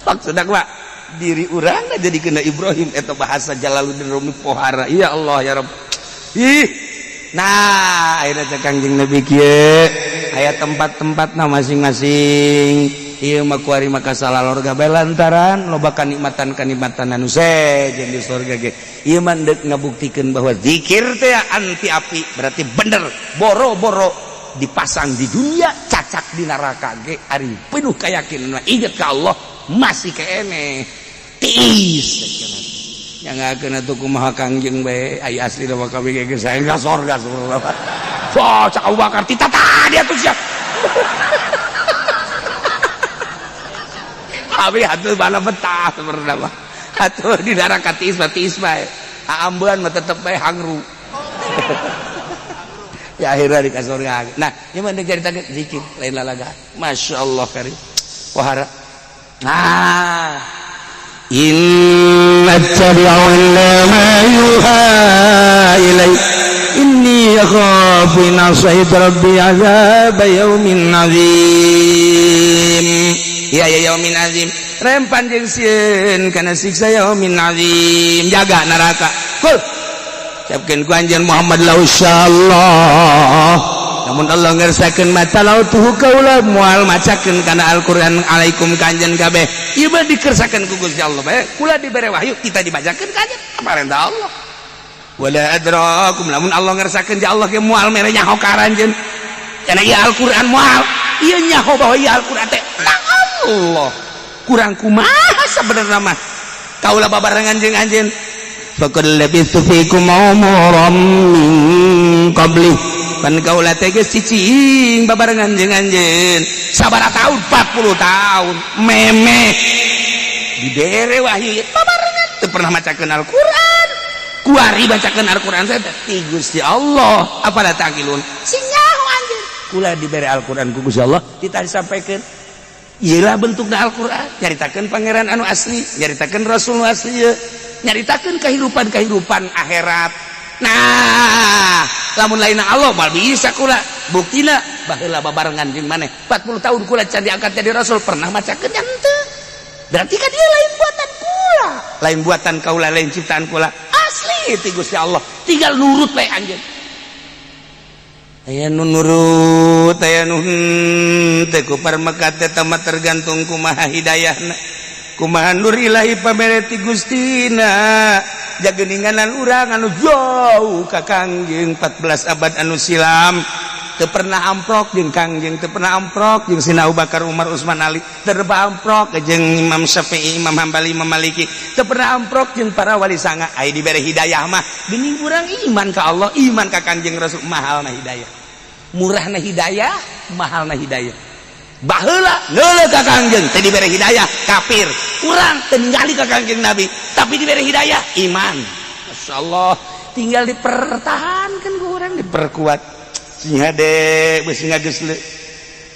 Maksudna mah diri urang jadi kena Ibrahim eta bahasa Jalaluddin Rumi pohara. Ya Allah ya Rabb. Ih. Nah, akhirnya cek Kangjeng Nabi kieu aya tempat-tempatna masing-masing. Ieu mah kuari maka salalorga bae lantaran loba kanikmatan-kanikmatan anu sejen di surga ge. Ieu mah deuk ngabuktikeun bahwa zikir teh anti api, berarti bener boro-boro dipasang di dunia cacak di neraka ge ari penuh keyakinan inget ka Allah masih kene tiis yang nggak kena tuh kumaha Kangjeng bae ai asli mah kabeh ge saya ka sorga sebenarnya. Wah, cak Abu Bakar titata dia tuh siap. Abi atuh bala betah sebenarnya mah. Atuh di neraka tiis mah tiis bae. Ambean mah tetep bae hangru. Ya akhirnya di kasurga. Nah, ieu mah deuk carita zikir lain lalaga. Masya Allah karim. Wahara. Nah, inna tabi'u illa ma yuha ilai inni akhafu in asaitu rabbi azab yaumin azim. Ya ya yaumin azim. Rempan jeung sieun kana siksa yaumin azim. Jaga neraka. Kul. Siapkeun ku anjeun Muhammad la insyaallah. Namun Allah ngersakeun mata lautuhu kaula moal macakeun kana Al-Qur'an alaikum ka anjeun kabeh. Ieu mah dikersakeun ku Gusti Allah bae. Kula dibere wahyu, kita dibacakeun ka anjeun. Parentah Allah. Wala adrakum lamun Allah ngersakeun ja Allah ge moal mere nyaho ka aranjeun. Kana ieu Al-Qur'an moal. Ieu nyaho bahwa ieu Al-Qur'an teh Allah. Kurang kumaha sabenerna mah. Kaula babarengan jeung anjeun. Faqad labistu fikum umuran min qabli. Pan kaula teh geus cicing babarengan jeung anjeun sabaraha tahun 40 tahun memeh dibere wahyu babarengan teu pernah macakeun Al-Qur'an. Kuari bacakeun Al-Qur'an teh ti Gusti Allah. Apala taqilun? Sing nyaho anjeun. Kula dibere Al-Qur'an ku Gusti Allah ditah disampaikeun. Iyalah bentukna Al-Qur'an, nyaritakeun pangeran anu asli, nyaritakeun Rasul nu asli, nyaritakeun kehidupan-kehidupan akhirat. Nah, lamun lain Allah mal bisa kula. Buktina baheula babarengan jeung maneh 40 tahun kula can diangkat jadi rasul pernah macakeun henteu. Berarti kan dia lain buatan kula, lain buatan kaula, lain ciptaan kula. Asli ti Gusti Allah. Tinggal nurut we anjeun. Aya nu nurut, aya nu henteu ku parmeka teh mah tergantung kumaha hidayahna. Kumaha nur ilahi pamere ti Gustina. Jageninganan urang anu jauh ka Kangjeng 14 abad anu silam. Teu pernah amprok jeung Kangjeng, teu pernah amprok jeung Sina Abu Bakar, Umar, Utsman, Ali, teu pernah amprok jeung Imam Syafi'i, Imam Hambali, Imam Maliki, teu pernah amprok jeung para wali sanga. Ai dibere hidayah mah geuning urang iman ka Allah, iman ka Kangjeng Rasul, mahalna hidayah. Murahna hidayah, mahalna hidayah. Baheula neuleuh ka Kangjeng teu dibere hidayah, kafir. Urang teu ningali ka Kangjeng Nabi, tapi dibere hidayah, iman. Masyaallah, tinggal dipertahankan ku urang, diperkuat. Sing hade geus ngageus.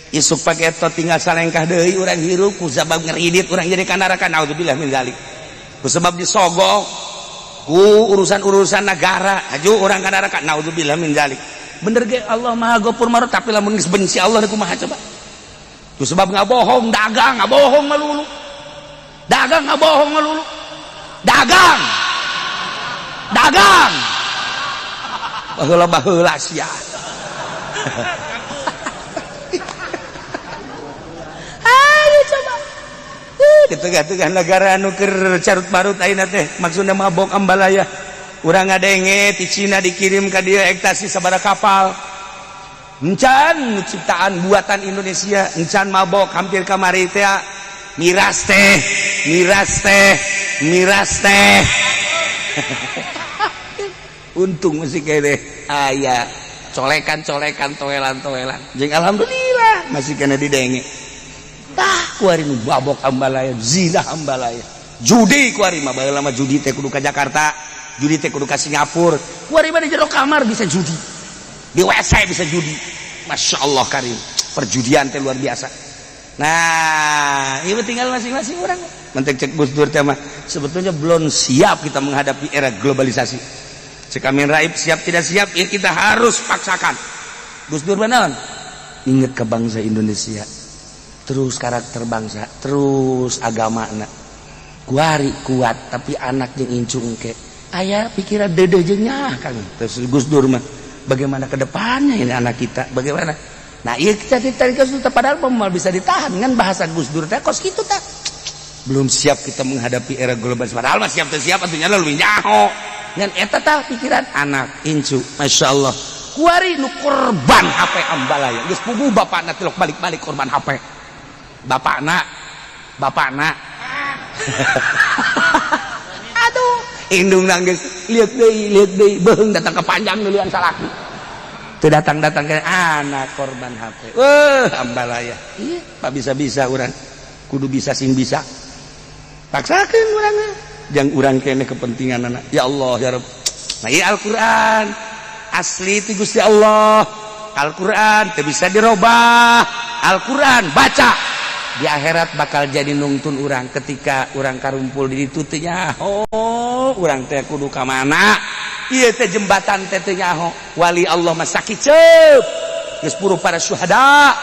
Isuk pakai to tinggal salengkah deui urang hirup ku sabab ngeridit urang jadi ka neraka, naudzubillah min dzalik. Ku sebab disogok ku urusan-urusan negara aju urang ka neraka, naudzubillah min dzalik. Bener ge Allah Maha Ghafur marut, tapi lamun geus benci Allah kumaha coba? Ku sebab ngabohong dagang, ngabohong melulu. Dagang ngabohong melulu. Dagang. Dagang. Baheula-baheula sia. Ayo coba. Di tengah-tengah negara anu keur carut marut ayeuna teh maksudna mabok ambalaya. Urang ngadenge ti Cina dikirim ka dieu ekstasi sabaraha kapal. Encan ciptaan buatan Indonesia, encan mabok hampir kamari teh miras teh, miras teh, miras teh. Untung masih kene aya colekan-colekan toelan-toelan. Jeung alhamdulillah masih kena didenge. Tah kuari nu babok ambalaya, zina ambalaya. Judi kuari mah baheula mah judi teh kudu ka Jakarta, judi teh kudu ka Singapura. Kuari mah di jero kamar bisa judi. Di WC bisa judi. Masya Allah karim, perjudian teh luar biasa. Nah, ini tinggal masing-masing orang. Mentek cek Gus Dur teh mah sebetulnya belum siap kita menghadapi era globalisasi. Cek Amin Raib siap tidak siap ya kita harus paksakan. Gus Dur benar. Ingat ke bangsa Indonesia. Terus karakter bangsa, terus agama anak. Kuari kuat tapi anak jeung incung ke. Aya pikiran dedeh jeung nyaah kan. Terus Gus Dur mah bagaimana ke depannya ini anak kita, bagaimana? Nah, iya kita ditarik ke situ padahal mau bisa ditahan kan bahasa Gus Dur teh kos kitu teh. Belum siap kita menghadapi era globalisasi. Padahal mah siap teh siap atuh nya leuwih nyaho. Ngan eta tah pikiran anak incu, Masya Allah. Kuari nu korban HP ambalaya. Geus puguh bapakna tilok balik-balik korban HP. Bapakna, bapakna. Aduh, indung nangis, lihat deui, beuheung datang ke panjang duluan salaki. Teu datang-datang ke anak korban HP. Wah, ambalaya. Iya, pak bisa-bisa urang. Kudu bisa sing bisa. Paksakeun urang jang urang kene kepentingan anak. Ya Allah ya Rabb. Nah, iya Al-Qur'an. Asli itu Gusti Allah. Al-Qur'an teu bisa dirobah. Al-Qur'an baca. Di akhirat bakal jadi nungtun urang ketika urang karumpul di ditu teh nyaho. Urang teh kudu ka mana? Ieu teh jembatan teh teu nyaho. Wali Allah mah sakiceup. Geus puru para syuhada.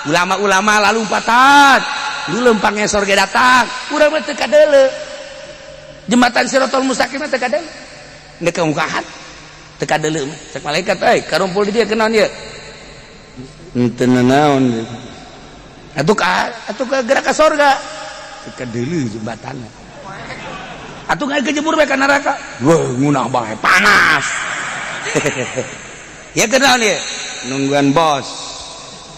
Ulama-ulama lalumpatan. Lu lempang ngesor ge datang. Urang mah teu kadeuleu. Jembatan Siratal Mustaqim mah teu kadeuleu. Ndek kamukahan. Teu kadeuleu mah. Cek malaikat euy karumpul di dieu kunaon ieu? Henteu nanaon. Atuh ka atuh ka gerak ka sorga. Teu kadeuleu jembatanna. Atuh nggak kejebur bae ka neraka. Wah, ngunah bae panas. Ya kunaon ieu? Nungguan bos.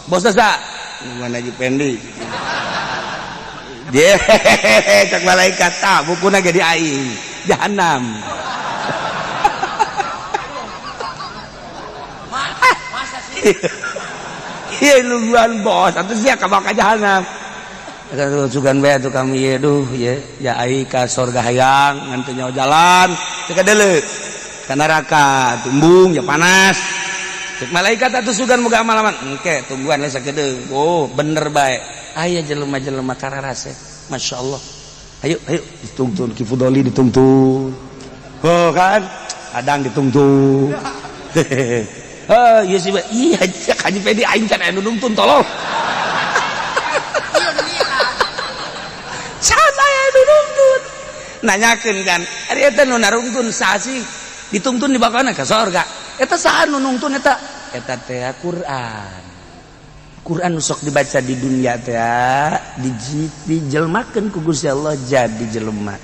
Bos sa? Nungguan Haji Pendi. Dia cek malaikat tah bukuna ge di aing. Jahanam. Masa sih? Iya nungguan bos atuh sia ka ka jahanam. Atuh sugan bae atuh kami ieu duh ye ya ai ka sorga hayang ngan teu nyaho jalan teu kadeuleu. Ka neraka tumbung ya panas. Cek malaikat atuh sugan moga amalaman. Engke tungguan we sakedeung. Oh bener bae. Aya jelema-jelema kararase. Masya Allah. Ayo ayo ditungtun Ki Fudoli ditungtun. Oh kan? Adang ditungtun. Oh iya sih, iya Haji Pedi aing can aya nu nungtun tolong. Can aya nu nungtun. Nanyakeun kan, ari eta nu narungtun saha sih? Ditungtun di bakana ka sorga. Eta saha nu nungtun eta? Eta teh Quran. Quran nu sok dibaca di dunia teh dijelmakeun ku Gusti Allah jadi jelema.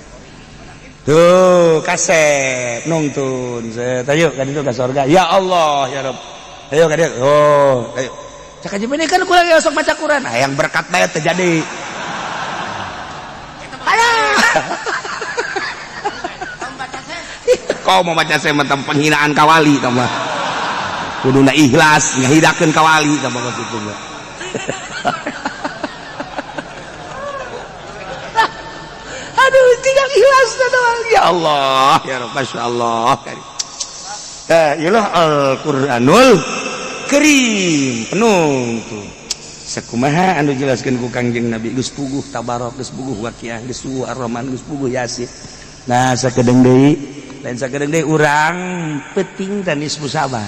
Tuh kasep nungtun. Set ayo ka ditu ka sorga. Ya Allah ya Rabb. Ayo ka dieu. Oh, ayo. Cek Haji Pedi kan kurang ya sok baca Quran. Nah, yang berkat bae teu jadi. Alah. Kau mau baca saya tentang penghinaan kawali tambah. Kuduna ikhlas ngahidakeun kawali tambah kos itu mah. Aduh, tinggal ikhlas doang. Ya Allah, ya Rabb, Masya Allah. Iyalah Al-Qur'anul Karim penuh tuh. Sakumaha anu jelaskeun ku Kangjeng Nabi geus puguh tabarok, geus puguh waqiah, geus puguh ar-Rahman, geus puguh Yasin. Nah, sakedeung deui, lain sakedeung deui urang peuting dan nisfu Saban.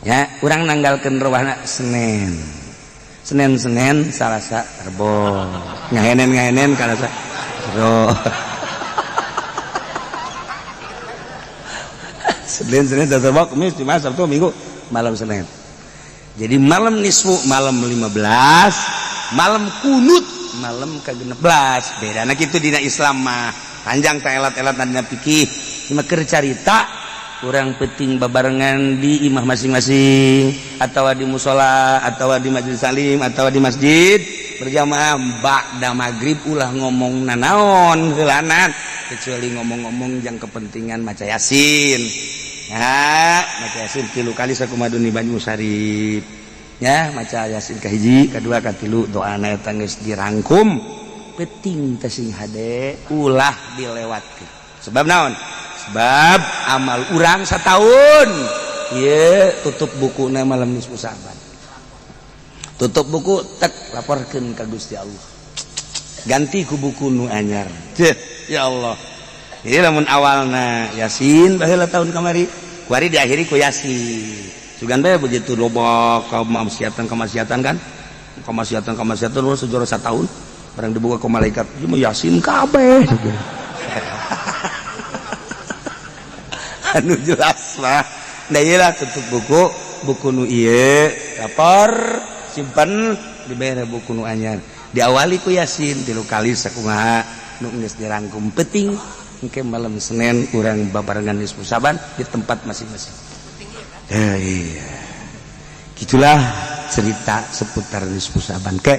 Ya, urang nanggalkeun rewahna Senin. Senin Senin Salasa Rebo. Ngahenen-ngahenen Kalasa Rebo. Senin Senin Selasa Rebo, Kamis, Jumat, Sabtu, Minggu, malam Senin. Jadi malam nisfu malam 15, malam kunut malam ke-16. Bedana kitu dina Islam mah. Panjang teh elat-elat dina fikih. Cuma keur carita urang penting babarengan di imah masing-masing atau di musola atau di majelis salim atau di masjid berjamaah ba'da maghrib ulah ngomong nanaon heulanan kecuali ngomong-ngomong jang kepentingan maca Yasin. Ya, maca Yasin 3 kali sakumaduni banyu sarip. Ya, maca Yasin kahiji, kadua, katilu doana eta geus dirangkum. Penting teh sing hade ulah dilewatkeun. Sebab naon? Sebab amal urang setahun. Ieu tutup bukuna malam nisfu Sa'ban. Tutup buku tek laporkeun ka Gusti Allah. Ganti ku buku nu anyar. Ceuh, ya Allah. Jadi lamun awalna Yasin baheula tahun kamari, kuari diakhiri ku Yasin. Sugan bae begitu loba kemaksiatan-kemaksiatan kan? Kemaksiatan-kemaksiatan terus sejarah setahun barang dibuka ku malaikat, ieu mah Yasin kabeh. Anu jelas mah. Nah ieu lah tutup buku, buku nu ieu lapor simpen dibere buku nu anyar. Diawali ku Yasin 3 kali sakumaha nu geus dirangkum penting. Engke malam Senin urang babarengan nisfu Saban di tempat masing-masing. Ya, iya. Gitulah cerita seputar nisfu Saban. Ke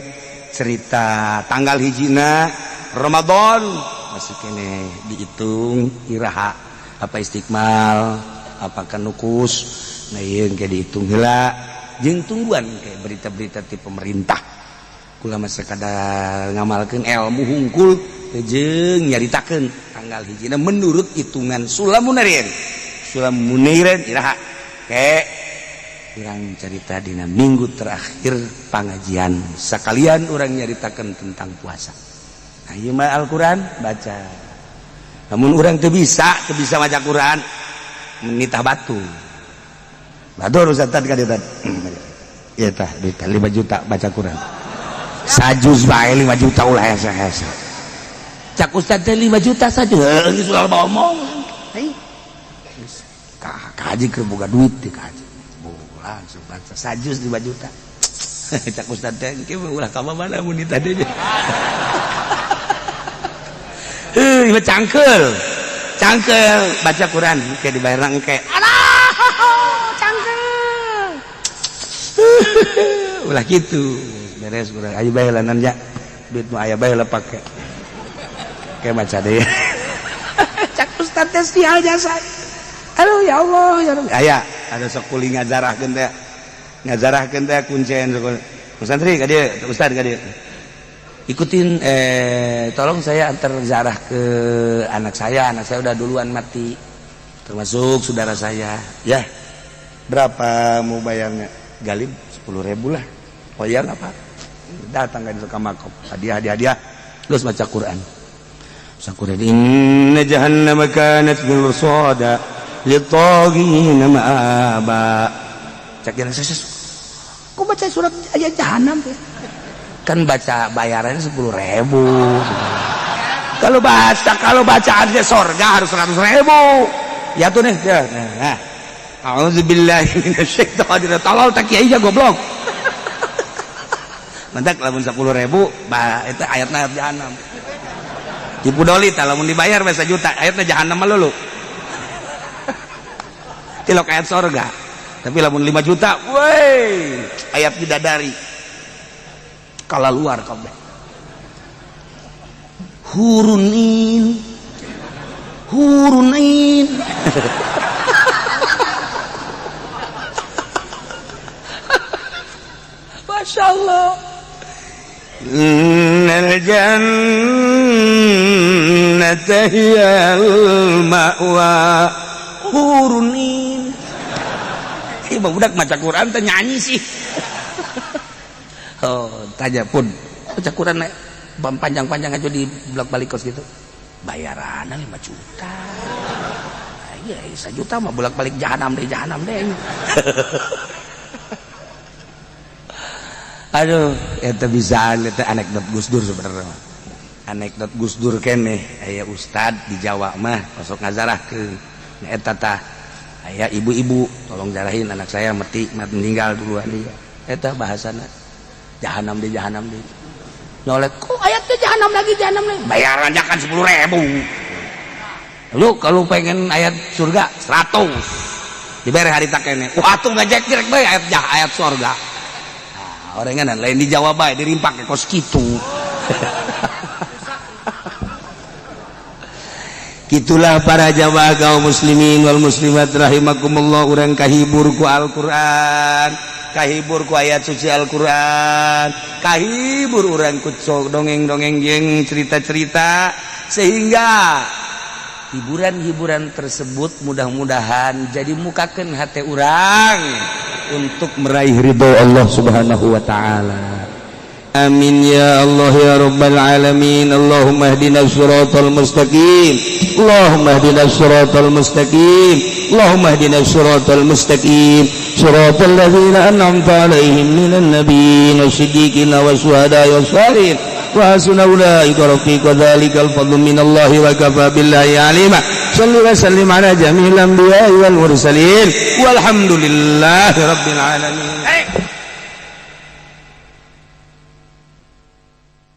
cerita tanggal hijina Ramadan masih kene dihitung iraha apa istiqmal apakah nukus. Nah ieu engke dihitung heula jeung tungguan ke berita-berita ti pemerintah. Kula mah sakadar ngamalkeun ilmu hungkul jeung nyaritakeun tanggal hijina menurut hitungan Sulamunirin. Sulamunirin iraha ke urang cerita dina minggu terakhir pengajian sekalian urang nyaritakeun tentang puasa. Nah ieu mah Al-Qur'an baca. Namun urang teu bisa maca Quran menitah batu. Batu ustaz ka dieu tah. Ieu tah duit 5 juta baca Quran. Sajuz bae 5 juta ulah hese-hese. Cak ustaz teh 5 juta saja. Heuh geus ulah ngomong. Hei. Kaji keur boga duit di kaji. Langsung baca sajuz 5 juta. Cak ustaz teh engke ulah ka mana mun ditah deui. Heuh, ieu cangkeul. Cangkeul baca Quran engke dibayarna engke. Alah, cangkeul. Ulah kitu. Beres urang ayo bae lanan nya. Duit nu aya bae lah pake. Kayak maca deh. Cak ustaz teh sial jasa. Aduh ya Allah ya Rabbi. Aya ada sekuli ngajarahkeun teh. Ngajarahkeun teh kuncen sekuli. Santri ka dieu, ustaz ka dieu. Ikutin tolong saya antar zarah ke anak saya udah duluan mati. Termasuk saudara saya. Ya. Berapa mau bayarnya? Galib 10.000 lah. Oh iya enggak apa? Datang kan ke makom. Hadiah hadiah. Terus baca Quran. Baca Quran. Inna jahannama kanat mirsada litaghina ma'aba. Cak jalan ses. Kok baca surat ayat jahanam teh? Kan baca bayarannya 10.000. Kalau bacaannya sorga harus 100.000. Ya tuh nih. Ya. Nah. A'udzubillahi minasyaitonir rajim. Tolol tak kiai goblok. Mentak lamun 10.000 bah itu ayatna ayat jahanam. Tipu doli tah lamun dibayar bae 1 juta ayatna jahanam melulu. Tilok ayat sorga. Tapi lamun 5 juta, woi, ayat bidadari. Kala luar kabeh. Hurunin. Hurunin. Masya Allah. Innal jannata hiyal ma'wa. Hurunin. Ieu budak maca Quran teh nyanyi sih. Oh, tanya pun cakuran panjang-panjang aja di bolak-balik kos gitu. Bayaran 5 juta. Iya, 1 juta mah bolak-balik jahanam deh, jahanam deh. Aduh, eta bisa eta anekdot Gus Dur sebenarnya. Anekdot Gus Dur keneh aya ustad di Jawa mah masuk ngazarahkeun. Eta tah aya ibu-ibu tolong jarahin anak saya mati meninggal duluan dia. Eta bahasana jahanam deh, jahanam deh. Nyolek kok ayatnya jahanam lagi, jahanam lagi. Bayarannya kan 10.000. Lu kalau pengen ayat surga 100. Dibere hari tak kene. Wah, atuh ngajek direk bae ayat jah ayat surga. Nah, orengan lain di Jawa bae dirimpak ke kos kitu. Gitulah para jamaah kaum muslimin wal muslimat rahimakumullah, urang kahibur ku Al-Qur'an, kahibur ku ayat suci Al-Qur'an, kahibur urang ku dongeng-dongeng jeung cerita-cerita, sehingga hiburan-hiburan tersebut mudah-mudahan jadi mukakeun hate urang untuk meraih ridho Allah Subhanahu wa taala. Amin ya Allah ya Rabbal alamin. Allahumma ihdinas siratal mustaqim. Allahumma ihdinas siratal mustaqim. Allahumma ihdinas siratal mustaqim. Siratal ladzina an'amta 'alaihim minan nabiyyin wash-shiddiqin wasyuhada'i wash-shalihin. Wa hasuna ulaika rafiqa. Dzalikal fadlu minallahi wa kafa billahi alima. Shalli wa sallim ala jami'il anbiya'i wal mursalin. Walhamdulillahi rabbil alamin. Hey.